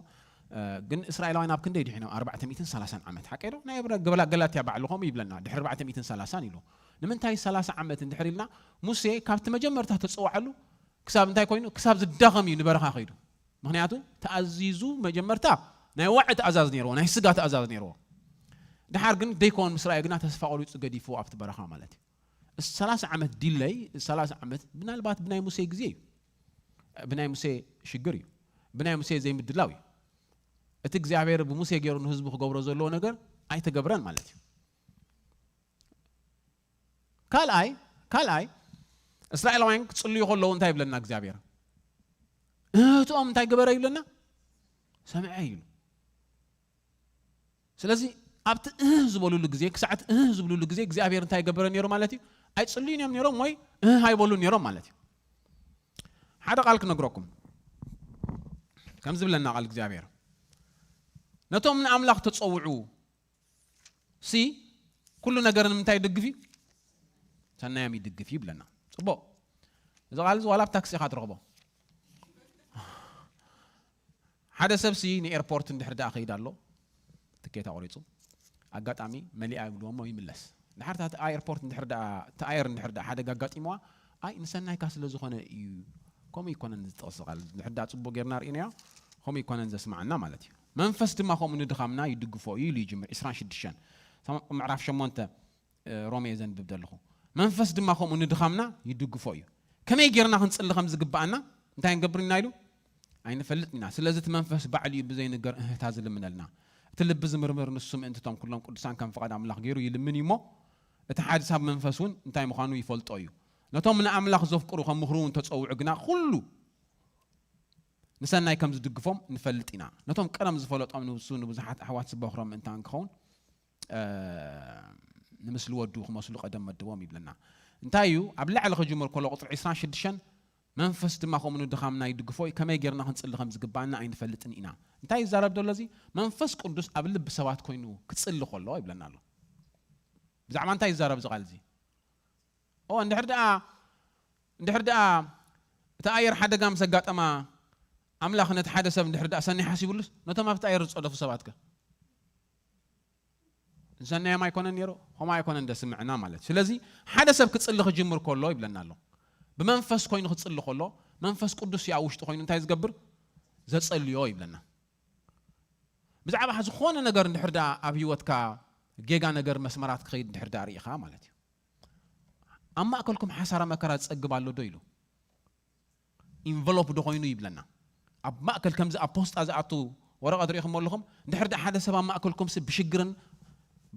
ግን እስራኤላውያን ኣብ ክንደይ ድሒኖም? ኣርባዕተ ሚእትን ሰላሳን ዓመት ሓቀዶ ናይ ብረ- ገበላ ገላትያ ባዕሉ ከምኡ ይብለና ድሕሪ ኣርባዕተ ሚእትን ሰላሳን ኢሉ። ንምንታይ ሰላሳ ዓመት እንድሕር ኢልና? ሙሴ ካብቲ መጀመርታ ተፀዋዓሉ ክሳብ እንታይ ኮይኑ? ክሳብ ዝዳኸም እዩ ንበረኻ ከይዱ። ምክንያቱ ተኣዚዙ መጀመርታ ናይ ዋዒ ትእዛዝ ነይርዎ፣ ናይ ስጋ ትእዛዝ ነይርዎ። ድሓር ግን ደይኮን ምስ ረኣየ ግና ተስፋ ቆሪፁ ገዲፍዎ ኣብቲ በረኻ ማለት እዩ። ሰላሳ ዓመት ዲለይ፣ ሰላሳ ዓመት ምናልባት ብናይ ሙሴ ግዜ እዩ፣ ብናይ ሙሴ ሽግር እዩ፣ ብናይ ሙሴ ዘይምድላው እዩ። እቲ እግዚኣብሔር ብሙሴ ገይሩ ንህዝቡ ክገብሮ ዘለዎ ነገር ኣይተገብረን ማለት እዩ። ካልኣይ ካልኣይ እስራኤላውያን ክጽልዩ ከለዉ እንታይ ይብለና እግዚኣብሔር? እህትኦም እንታይ ገበረ ይብለና? ሰምዐ ይብሉ። ስለዚ ኣብቲ እህ ዝበሉሉ ግዜ፣ ክሳዕ እቲ እህ ዝብሉሉ ግዜ እግዚኣብሔር እንታይ ይገብረ ነይሩ ማለት እዩ? ኣይጽልዩን እዮም ነይሮም ወይ እህ ኣይበሉን ነይሮም ማለት እዩ። ሓደ ቃል ክነግረኩም። ከም ዝብለና ቃል እግዚኣብሔር፣ ነቶም ንኣምላኽ ተጸውዑ ሲ ኩሉ ነገር ንምንታይ ይድግፍ እዩ? ሰናዮም ይድግፍ እዩ ይብለና። ጽቡቕ። እዚ ቃል እዚ ዋላ ኣብ ታክሲ ኢኻ ትረኽቦ። ሓደ ሰብ ሲ ንኤርፖርት እንድሕር ደኣ ከይድ ኣሎ፣ ትኬት ኣቑሪጹ፣ ኣጋጣሚ መሊኣ ይብልዎ እሞ ይምለስ። ድሓር እታ ኤርፖርት እንድሕር ደኣ፣ እታ ኣየር እንድሕር ደኣ ሓደጋ ኣጋጢምዋ፣ ኣይ ንሰናይካ ስለ ዝኾነ እዩ፣ ከምኡ ይኮነን ዝጥቕስ ቃል። እንድሕር ደኣ ጽቡቕ ጌርና ርኢናዮ፣ ከምኡ ይኮነን ዘስምዓና ማለት እዩ። መንፈስ ድማ ከምኡ ንድኻምና ይድግፎ እዩ ኢሉ ይጅምር። ዕስራን ሽዱሽተን፣ ምዕራፍ ሸሞንተ፣ እ፣ ሮሜ ዘንብብ ዘለኹ። መንፈስ ድማ ከምኡ ንድኻምና ይድግፎ እዩ። ከመይ ጌርና ክንጽሊ ከም ዝግብኣና እንታይ ንገብር ኢና ኢሉ? ኣይንፈልጥን ኢና። ስለዚ እቲ መንፈስ ባዕሉ እዩ ብዘይንገር እህታ ዝልምነልና። እቲ ልቢ ዝምርምር ንሱ ምእንቲ እቶም ኩሎም ቅዱሳን ከም ፍቓድ ኣምላኽ ገይሩ ይልምን እዩ እሞ፣ እቲ ሓዲስ ኣብ መንፈስ እውን እንታይ ምዃኑ ይፈልጦ እዩ። ነቶም ንኣምላኽ ዘፍቅሩ ከም ምኽሩ እውን ተጸውዑ ግና ኩሉ ንሰናይ ከም ዝድግፎም ንፈልጥ ኢና። ነቶም ቀደም ዝፈለጦም ንሱ ንብዙሓት ኣሕዋት ዝበኽሮም ምእንታን ክኸውን፣ እ፣ ንምስሊ ወዱ ክመስሉ ቀደም መድቦም ይብለና። እንታይ እዩ? ኣብ ላዕሊ ክጅምር ከሎ ቁጽሪ ዕስራን ሽዱሽተን፣ መንፈስ ድማ ከምኡ ንድኻምና ይድግፎ እዩ፣ ከመይ ጌርና ክንጽሊ ከም ዝግብኣና ኣይንፈልጥን ኢና። እንታይ ይዛረብ ዘሎ እዚ? መንፈስ ቅዱስ ኣብ ልቢ ሰባት ኮይኑ ክጽሊ ከሎ ይብለና ኣሎ። ብዛዕባ እንታይ ይዛረብ እዚ ቃል እዚ? ኦ፣ እንድሕር ደኣ፣ እንድሕር ደኣ እቲ ኣየር ሓደጋ ምስ ኣጋጠማ፣ ኣምላኽ ነቲ ሓደ ሰብ እንድሕር ደኣ ሰኒ ሓሲቡሉስ፣ ነቶም ኣብቲ ኣየር ዝጸደፉ ሰባት ከ? ንሰናዮም ኣይኮነን ነይሩ? ከምኡ ኣይኮነን ደስምዕና ማለት። ስለዚ ሓደ ሰብ ክጽሊ ክጅምር ከሎ ይብለና ኣሎ። ብመንፈስ ኮይኑ ክጽሊ ከሎ፣ መንፈስ ቅዱስ እዩ ኣብ ውሽጢ ኮይኑ እንታይ ዝገብር? ዘጸልዮ ይብለና። ብዛዕባ ዝኾነ ነገር እንድሕር ደኣ ኣብ ህይወትካ ጌጋ ነገር መስመራት ክኸይድ እንድሕር ደኣ ርኢኻ ማለት እዩ። ኣብ ማእከልኩም ሓሳረ መከራ ዝጸግብ ኣሎ ዶ ኢሉ? ኢንቨሎፕ ዶ ኮይኑ ይብለና። ኣብ ማእከል ከምዚ ኣብ ፖስጣ ዝኣቱ ወረቐት ርኢኹም ኣለኹም? እንድሕር ደኣ ሓደ ሰብ ኣብ ማእከልኩም ሲ ብሽግርን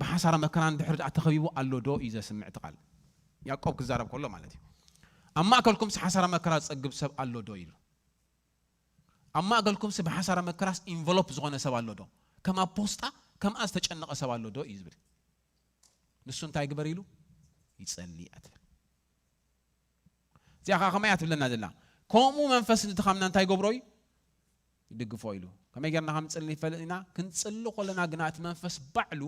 ብሓሳረ መከራን እንድሕር ደኣ ተኸቢቡ ኣሎ ዶ እዩ ዘስምዕ እቲ ቃል። ያዕቆብ ክዛረብ ከሎ ማለት እዩ። ኣብ ማእከልኩም ሲ ሓሳረ መከራ ዝጸግብ ሰብ ኣሎ ዶ ኢሉ። ኣብ ማእከልኩም ሲ ብሓሳረ መከራስ ኢንቨሎፕ ዝኾነ ሰብ ኣሎ ዶ? ከም ኣብ ፖስጣ ከምኣ ዝተጨነቐ ሰብ ኣሎ ዶ እዩ ዝብል። ንሱ እንታይ ግበር ኢሉ? ይጸሊ እያ ትብል። እዚኣ ኸዓ ከመይ እያ ትብለና ዘላ? ከምኡ መንፈስ ንድኻምና እንታይ ገብሮ እዩ? ይድግፎ ኢሉ። ከመይ ጌርና ከም ንጽሊ ንፈልጥ ኢና። ክንጽሊ ከለና ግና እቲ መንፈስ ባዕሉ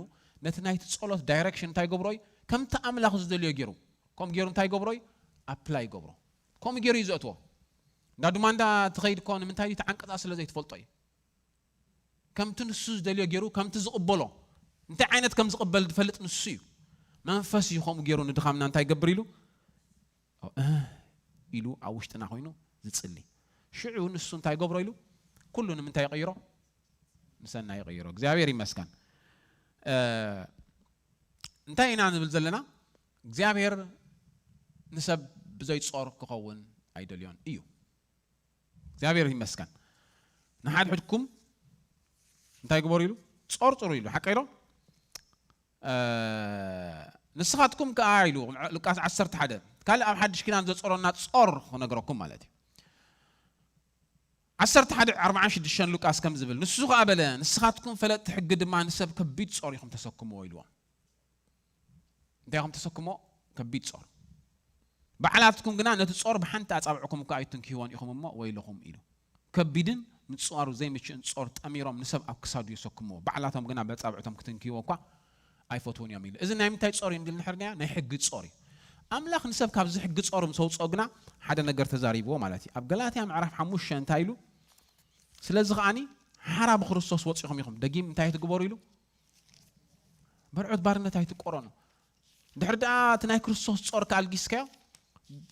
ነቲ ናይቲ ጸሎት ዳይሬክሽን እንታይ ገብሮ እዩ? ከምቲ ኣምላኽ ዝደልዮ ገይሩ። ከምኡ ገይሩ እንታይ ገብሮ እዩ? ኣፕላይ ይገብሮ። ከምኡ ገይሩ እዩ ዘእትዎ። እንዳ ዱማ እንዳ ትኸይድ እኮ ንምንታይ እዩ? እቲ ዓንቀጻ ስለ ዘይትፈልጦ እዩ። ከምቲ ንሱ ዝደልዮ ገይሩ፣ ከምቲ ዝቕበሎ፣ እንታይ ዓይነት ከም ዝቕበል ዝፈልጥ ንሱ እዩ። መንፈስ እዩ ከምኡ ገይሩ ንድኻምና እንታይ ይገብር ኢሉ? እህ ኢሉ ኣብ ውሽጥና ኮይኑ ዝጽሊ። ሽዑ ንሱ እንታይ ገብሮ ኢሉ? ኩሉ ንምንታይ ይቕይሮ? ንሰናይ ይቕይሮ። እግዚኣብሔር ይመስገን። እ፣ እንታይ ኢና ንብል ዘለና? እግዚኣብሔር ንሰብ ብዘይ ጾር ክኸውን ኣይደልዮን እዩ። እግዚኣብሔር ይመስገን። ንሓድሕድኩም እንታይ ግበሩ ኢሉ? ጾርጽሩ ኢሉ። ሓቀይ ዶ? እ፣ ንስኻትኩም ከኣ ኢሉ፣ ሉቃስ ዓሰርተ ሓደ። ካልእ ኣብ ሓድሽ ኪዳን ዘጾረና ጾር ክነግረኩም ማለት እዩ። ዓሰርተ ሓደ ኣርባዓን ሽዱሽተን ሉቃስ ከም ዝብል፣ ንሱ ከኣ በለ፣ ንስኻትኩም ፈለጥቲ ሕጊ ድማ ንሰብ ከቢድ ጾር ኢኹም ተሰክምዎ ኢልዎም። እንታይ ኢኹም ተሰክምዎ? ከቢድ ጾር። ባዕላትኩም ግና ነቲ ጾር ብሓንቲ ኣጻብዕኩም እኳ ኣይትንክይዎን ኢኹም እሞ ወይለኹም ኢሉ። ከቢድን ምጽዋሩ ዘይምችእን ጾር ጠሚሮም ንሰብ ኣብ ክሳዱ የሰክምዎ፣ ባዕላቶም ግና በጻብዕቶም ክትንክይዎ እኳ ኣይፈትዉን እዮም ኢሉ። እዚ ናይ ምንታይ ጾር እዩ እንድል ንሕርናያ? ናይ ሕጊ ጾር እዩ። ኣምላኽ ንሰብ ካብዚ ሕጊ ጾር ምስ ኣውጽኦ ግና ሓደ ነገር ተዛሪብዎ ማለት እዩ። ኣብ ገላትያ ምዕራፍ ሓሙሽተ እንታይ ኢሉ? ስለዚ ከኣኒ ሓራ ብክርስቶስ ወፂኹም ኢኹም። ደጊም እንታይ ትግበሩ ኢሉ? በርዑት ባርነት ኣይትቆረኑ። ድሕር ደኣ እቲ ናይ ክርስቶስ ጾር ከኣልጊስካዮ፣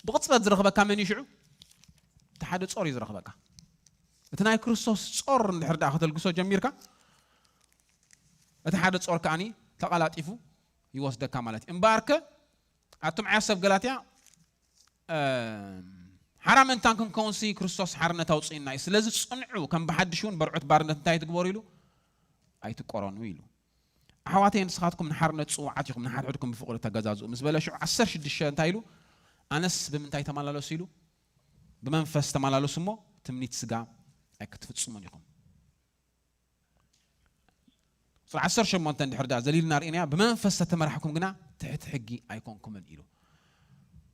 ብቕጽበት ዝረኽበካ መን እዩ ሽዑ? እቲ ሓደ ጾር እዩ ዝረኽበካ። እቲ ናይ ክርስቶስ ጾር እንድሕር ደኣ ከተልግሶ ጀሚርካ፣ እቲ ሓደ ጾር ከኣኒ ተቐላጢፉ ይወስደካ ማለት እዩ። እምበኣርከ ኣቱም ዓያ ሰብ ገላትያ፣ ሓራ ምእንታን ክንከውንሲ ክርስቶስ ሓርነት ኣውፅእና እዩ። ስለዚ ጽንዑ፣ ከም ብሓድሽ እውን በርዑት ባርነት እንታይ ትግበሩ ኢሉ? ኣይትቆረኑ ኢሉ። ኣሕዋተይ ንስኻትኩም ንሓርነት ጽዋዓት ኢኹም፣ ንሓድሕድኩም ብፍቕሪ ተገዛዝኡ ምስ በለ ሽዑ ዓሰርተ ሽዱሽተ እንታይ ኢሉ? ኣነስ ብምንታይ ተመላለሱ ኢሉ? ብመንፈስ ተመላለሱ እሞ ትምኒት ስጋ ኣይክትፍጽሙን ኢኹም። ቁፅሪ ዓሰርተ ሸሞንተ እንድሕር ደኣ ዘሊልና ርኢናያ፣ ብመንፈስ ተተመራሕኩም ግና ትሕቲ ሕጊ ኣይኮንኩምን ኢሉ።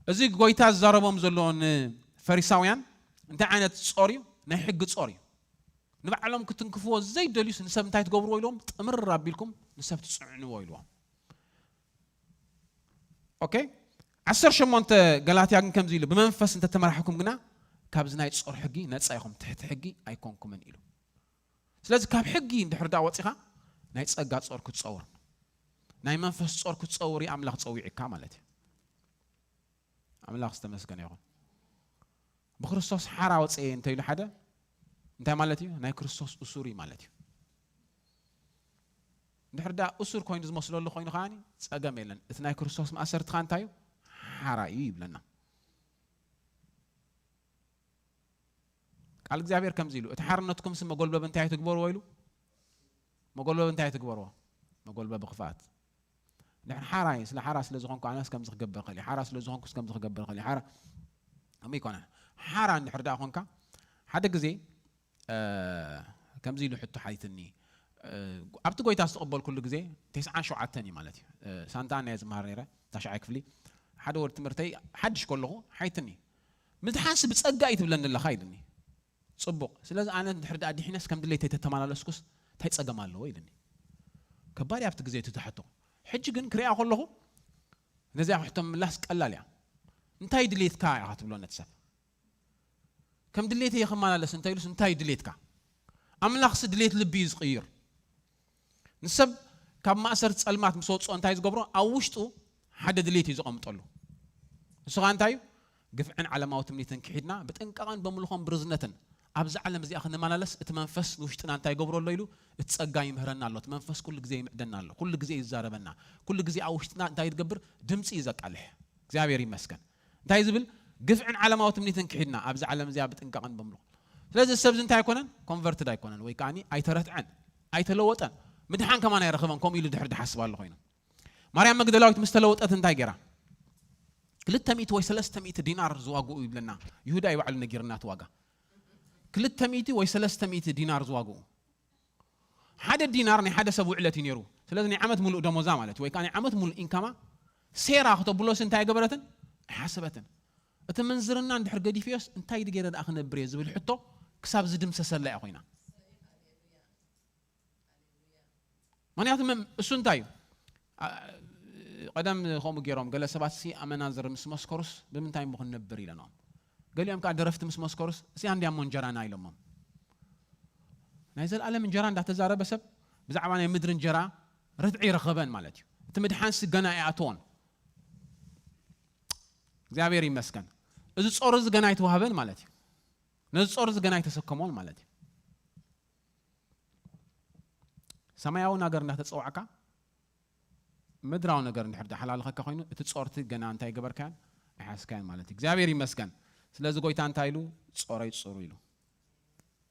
እዚ ጎይታ ዝዛረቦም ዘሎ ንፈሪሳውያን እንታይ ዓይነት ጾር እዩ? ናይ ሕጊ ጾር እዩ። ንባዕሎም ክትንክፍዎ ዘይደልዩስ ንሰብ እንታይ ትገብርዎ ኢልዎም? ጥምር ኣቢልኩም ንሰብ ትጽዕንዎ ኢልዎም። ኦኬ፣ ዓሰርተ ሸሞንተ ገላትያ ግን ከምዚ ኢሉ፣ ብመንፈስ እንተተመራሕኩም ግና ካብዚ ናይ ጾር ሕጊ ነጻ ኢኹም፣ ትሕቲ ሕጊ ኣይኮንኩምን ኢሉ። ስለዚ ካብ ሕጊ እንድሕር ደኣ ወጺኻ ናይ ጸጋ ጾር ክትጸውር፣ ናይ መንፈስ ጾር ክትጸውር እዩ ኣምላኽ ጸዊዕካ ማለት እዩ። ኣምላኽ ዝተመስገነ ይኹን። ብክርስቶስ ሓራ ወፀየ እንተኢሉ ሓደ እንታይ ማለት እዩ? ናይ ክርስቶስ እሱር እዩ ማለት እዩ። እንድሕር ደኣ እሱር ኮይኑ ዝመስለሉ ኮይኑ ከዓኒ ጸገም የለን። እቲ ናይ ክርስቶስ ማእሰርትኻ እንታይ እዩ? ሓራ እዩ ይብለና። ቃል እግዚኣብሔር ከምዚ ኢሉ፣ እቲ ሓርነትኩምሲ መጎልበቢ እንታይ ትግበርዎ ኢሉ? መጎልበቢ እንታይ ትግበርዎ? መጎልበቢ ክፍኣት። ንሕን ሓራ እየ፣ ስለ ሓራ ስለ ዝኾንኩ ኣነስ ከምዚ ክገብር ክእል እየ፣ ሓራ ስለ ዝኾንኩስ ከምዚ ክገብር ክእል እየ፣ ሓራ ከምኡ ይኮነ። ሓራ እንድሕር ደኣ ኮንካ፣ ሓደ ግዜ፣ እ፣ ከምዚ ኢሉ ሕቶ ሓቲትኒ። እ፣ ኣብቲ ጎይታ ዝተቐበልኩሉ ግዜ ተስዓን ሸውዓተን እዩ ማለት እዩ። እ፣ ሳንታ እየ ዝመሃር ነይረ፣ ታሽዓይ ክፍሊ። ሓደ ወር ትምህርተይ ሓድሽ ከለኹ ሓቲትኒ። "ምድሓንሲ ብጸጋ እዩ ትብለኒ ኣለኻ?" ኢሉኒ። "ጽቡቕ። ስለዚ ኣነ እንድሕር ደኣ ድሒነስ ከም ድሌተይ ተተመላለስኩስ እንታይ ጸገም ኣለዎ?" ኢሉኒ። ከባድ እዩ ኣብቲ ግዜ እቲ ሕቶ። ሕጂ ግን ክሪኣ ከለኹ ነዚኣ ሕቶ ምምላስ ቀላል እያ። እንታይ ድሌትካ ኢኻ ትብሎ ነቲ ሰብ? ከም ድሌተይ እየ ክመላለስ እንተ ኢሉስ እንታይ ድሌትካ? ኣምላኽሲ ድሌት ልቢ እዩ ዝቕይር። ንሰብ ካብ ማእሰርቲ ጸልማት ምስ ወጽኦ እንታይ ዝገብሮ? ኣብ ውሽጡ ሓደ ድሌት እዩ ዘቐምጠሉ። ንሱ ኸኣ እንታይ እዩ? ግፍዕን ዓለማዊ ትምኒትን ክሒድና ብጥንቃቐን በምልኾን ብርዝነትን ኣብዚ ዓለም እዚኣ ክንመላለስ እቲ መንፈስ ንውሽጥና እንታይ ይገብሮ ኣሎ ኢሉ እቲ ጸጋ ይምህረና ኣሎ። እቲ መንፈስ ኩሉ ግዜ ይምዕደና ኣሎ። ኩሉ ግዜ ይዛረበና። ኩሉ ግዜ ኣብ ውሽጥና እንታይ ዝገብር? ድምጺ እዩ ዘቃልሕ። እግዚኣብሔር ይመስገን። እንታይ ዝብል? ግፍዕን ዓለማዊ ትምኒትን ክሒድና ኣብዚ ዓለም እዚኣ ብጥንቃቐን በምልኾን። ስለዚ ሰብዚ እንታይ ኣይኮነን? ኮንቨርትድ ኣይኮነን ወይ ከዓኒ ኣይተረትዐን፣ ኣይተለወጠን። ምድሓን ከማን ኣይረኸበን ከምኡ ኢሉ ድሕር ድሓስብ ኣሎ ኮይኑ። ማርያም መግደላዊት ምስ ተለወጠት እንታይ ገይራ? ክልተ ሚእቲ ወይ ሰለስተ ሚእቲ ዲናር ዝዋግኡ ይብለና። ይሁዳ እዩ ባዕሉ ነጊርና እቲ ዋጋ። ክልተ ሚእቲ ወይ ሰለስተ ሚእቲ ዲናር ዝዋግኡ። ሓደ ዲናር ናይ ሓደ ሰብ ውዕለት እዩ ነይሩ። ስለዚ ናይ ዓመት ሙሉእ ደሞዛ ማለት እዩ፣ ወይ ከዓ ናይ ዓመት ሙሉእ ኢንካማ ሴራ ክተብሎስ እንታይ ገበረትን? ኣይሓሰበትን። እቲ ምንዝርና እንድሕር ገዲፍዮስ እንታይ ገይረ ደኣ ክነብር እየ ዝብል ሕቶ ክሳብ ዝድምሰሰላ እያ ኮይና። ምኽንያቱ መም-፣ እሱ እንታይ እዩ? ኣ-፣ ቀደም ከምኡ ገይሮም ገለ ሰባት ሲ ኣመናዝር ምስ መስከሩስ ብምንታይ እሞ ክንነብር ኢለኖም። ገሊኦም ከዓ ደረፍቲ ምስ መስከሩስ እዚኣ እንድያ እሞ እንጀራና ኢሎሞም። ናይ ዘለኣለም እንጀራ እንዳተዛረበ ሰብ ብዛዕባ ናይ ምድሪ እንጀራ ርትዒ ይረኸበን ማለት እዩ። እቲ ምድሓንሲ ገና ኣይኣተዎን። እግዚኣብሔር ይመስገን። እዚ ጾር እዚ ገና ኣይተዋህበን ማለት እዩ። ነዚ ጾር እዚ ገና ኣይተሰከሞን ማለት እዩ። ሰማያዊ ነገር እንዳተጸዋዕካ ምድራዊ ነገር እንድሕር ዝሓላልኸካ ኮይኑ እቲ ጾርቲ ገና እንታይ ገበርካያን ኣይሓዝካያን ማለት እዩ። እግዚኣብሔር ይመስገን። ስለዚ ጎይታ እንታይ ኢሉ? ጾረይ ጽሩ ኢሉ፣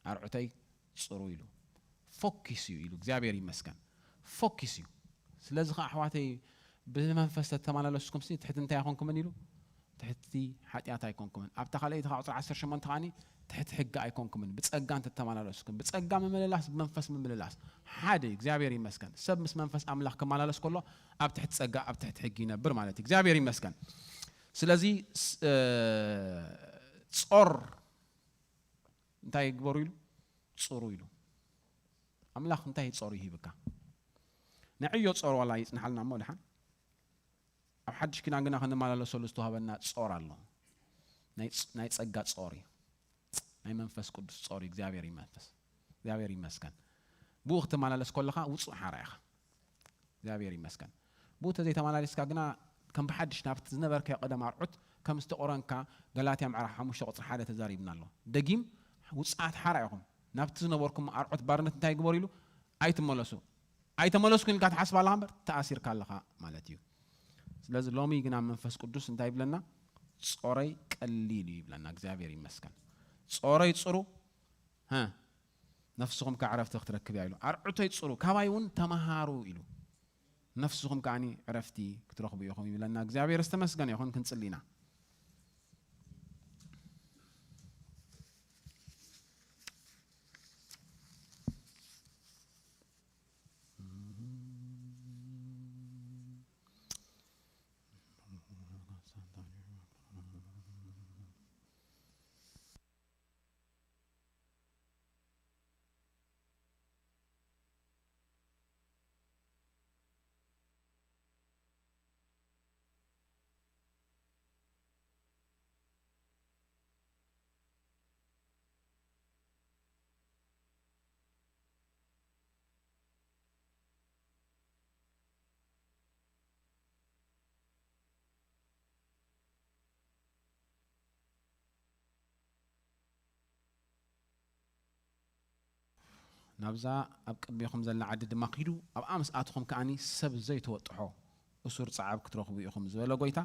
ኣርዑተይ ጽሩ ኢሉ፣ ፎኪስ እዩ ኢሉ። እግዚኣብሔር ይመስገን። ፎኪስ እዩ። ስለዚ ኸዓ ኣሕዋተይ ብመንፈስ ተተመላለስኩም ሲ ትሕቲ እንታይ ኣይኮንኩምን ኢሉ? ትሕቲ ሓጢኣት ኣይኮንኩምን። ኣብታ ካልኣይቲ ቁጽሪ ዓሰርተ ሸሞንተ ከዓኒ ትሕቲ ሕጊ ኣይኮንኩምን። ብጸጋ እንተተመላለስኩም። ብጸጋ ምምልላስ፣ ብመንፈስ ምምልላስ። ሓደ እዩ። እግዚኣብሔር ይመስገን። ሰብ ምስ መንፈስ ኣምላኽ ክመላለስ ከሎ ኣብ ትሕቲ ጸጋ፣ ኣብ ትሕቲ ሕጊ ይነብር ማለት እዩ። እግዚኣብሔር ይመስገን። ስለዚ ስ-፣ እ፣ ጾር እንታይ ይግበሩ ኢሉ? ጽሩ ኢሉ። ኣምላኽ እንታይ ጾር ይሂብካ? ንዕዮ ጾር ዋላ ይጽንሓልና እሞ ድሓን ኣብ ሓድሽ ኪዳን ግና ክንመላለሰሉ ዝተዋህበና ጾር ኣሎ። ናይ ጽ-፣ ናይ ጸጋ ጾር እዩ። ናይ መንፈስ ቅዱስ ጾር እዩ። እግዚኣብሔር ይመንፈስ። እግዚኣብሔር ይመስገን። ብኡ ክትመላለስ ከለኻ ውፁእ ሓራ ኢኻ። እግዚኣብሔር ይመስገን። ብኡ ተዘይተመላሊስካ ግና ከም ብሓድሽ ናብቲ ዝነበርካዮ ቀደም ኣርዑት ከም ዝተቆረንካ ገላትያ ምዕራፍ ሓሙሽተ ቁፅሪ ሓደ ተዛሪብና ኣሎ። ደጊም ውፅኣት ሓራ ኢኹም። ናብቲ ዝነበርኩም ኣርዑት ባርነት እንታይ ግበሩ ኢሉ? ኣይትመለሱ። ኣይተመለስኩን ኢልካ ትሓስብ ኣለኻ እምበር ተኣሲርካ ኣለኻ ማለት እዩ። ስለዚ ሎሚ ግና መንፈስ ቅዱስ እንታይ ይብለና? ጾረይ ቀሊል እዩ ይብለና። እግዚኣብሔር ይመስገን። ጾረይ ጽሩ፣ ሀ፣ ነፍስኹም ከዓ ዕረፍቲ ክትረክብ እያ ኢሉ። ኣርዑተይ ጽሩ፣ ካባይ እውን ተመሃሩ ኢሉ። ነፍስኹም ከዓኒ ዕረፍቲ ክትረኽቡ ኢኹም ይብለና። እግዚኣብሔር ዝተመስገነ ይኹን። ክንጽሊ ኢና። ናብዛ ኣብ ቅድሜኹም ዘላ ዓዲ ድማ ኪዱ፣ ኣብኣ ምስ ኣትኹም ከኣኒ ሰብ ዘይተወጥሖ እሱር ጸዓብ ክትረኽቡ ኢኹም ዝበለ ጐይታ፣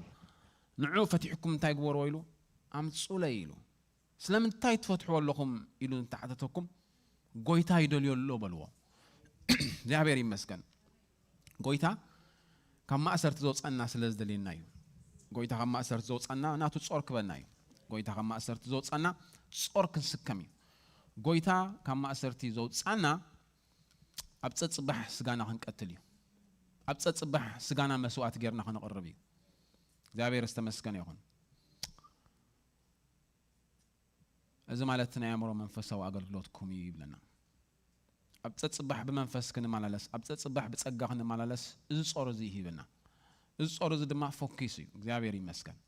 ንዑ ፈቲሕኩም እንታይ ግበርዎ ኢሉ? ኣምጹለይ ኢሉ። ስለምንታይ ትፈትሕዎ ኣለኹም ኢሉ እንተሓተተኩም፣ ጐይታ ይደልዮ ኣሎ በልዎ። እግዚኣብሔር ይመስገን። ጐይታ ካብ ማእሰርቲ ዘውፀና ስለ ዝደልየና እዩ። ጐይታ ካብ ማእሰርቲ ዘውፀና ናቱ ጾር ክበና እዩ። ጐይታ ካብ ማእሰርቲ ዘውፀና ጾር ክንስከም እዩ። ጐይታ ካብ ማእሰርቲ ዘውፀና ኣብ ጸጽባሕ ስጋና ክንቀትል እዩ። ኣብ ጸጽባሕ ስጋና መስዋዕቲ ጌርና ከነቕርብ እዩ። እግዚኣብሔር ዝተመስገነ ይኹን። እዚ ማለት ናይ ኣእምሮ መንፈሳዊ ኣገልግሎትኩም እዩ ይብለና። ኣብ ጸጽባሕ ብመንፈስ ክንመላለስ፣ ኣብ ጸጽባሕ ብጸጋ ክንመላለስ፣ እዚ ጾር እዚ ይህበና። እዚ ጾር እዚ ድማ ፎኪስ እዩ። እግዚኣብሔር ይመስገን።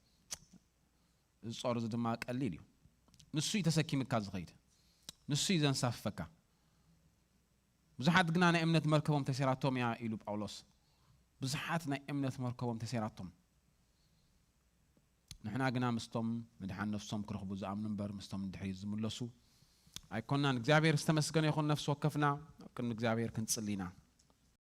እዚ ጾር እዚ ድማ ቀሊል እዩ። ንሱ እዩ ተሰኪምካ ዝኸይድ። ንሱ እዩ ዘንሳፍፈካ። ብዙሓት ግና ናይ እምነት መርከቦም ተሴራቶም እያ ኢሉ ጳውሎስ። ብዙሓት ናይ እምነት መርከቦም ተሴራቶም። ንሕና ግና ምስቶም ምድሓን ነፍሶም ክረኽቡ ዝኣምኑ እምበር ምስቶም ንድሕሪት ዝምለሱ ኣይኮናን። እግዚኣብሔር ዝተመስገነ ይኹን። ነፍሲ ወከፍና ኣብ ቅድሚ እግዚኣብሔር ክንጽሊ ኢና።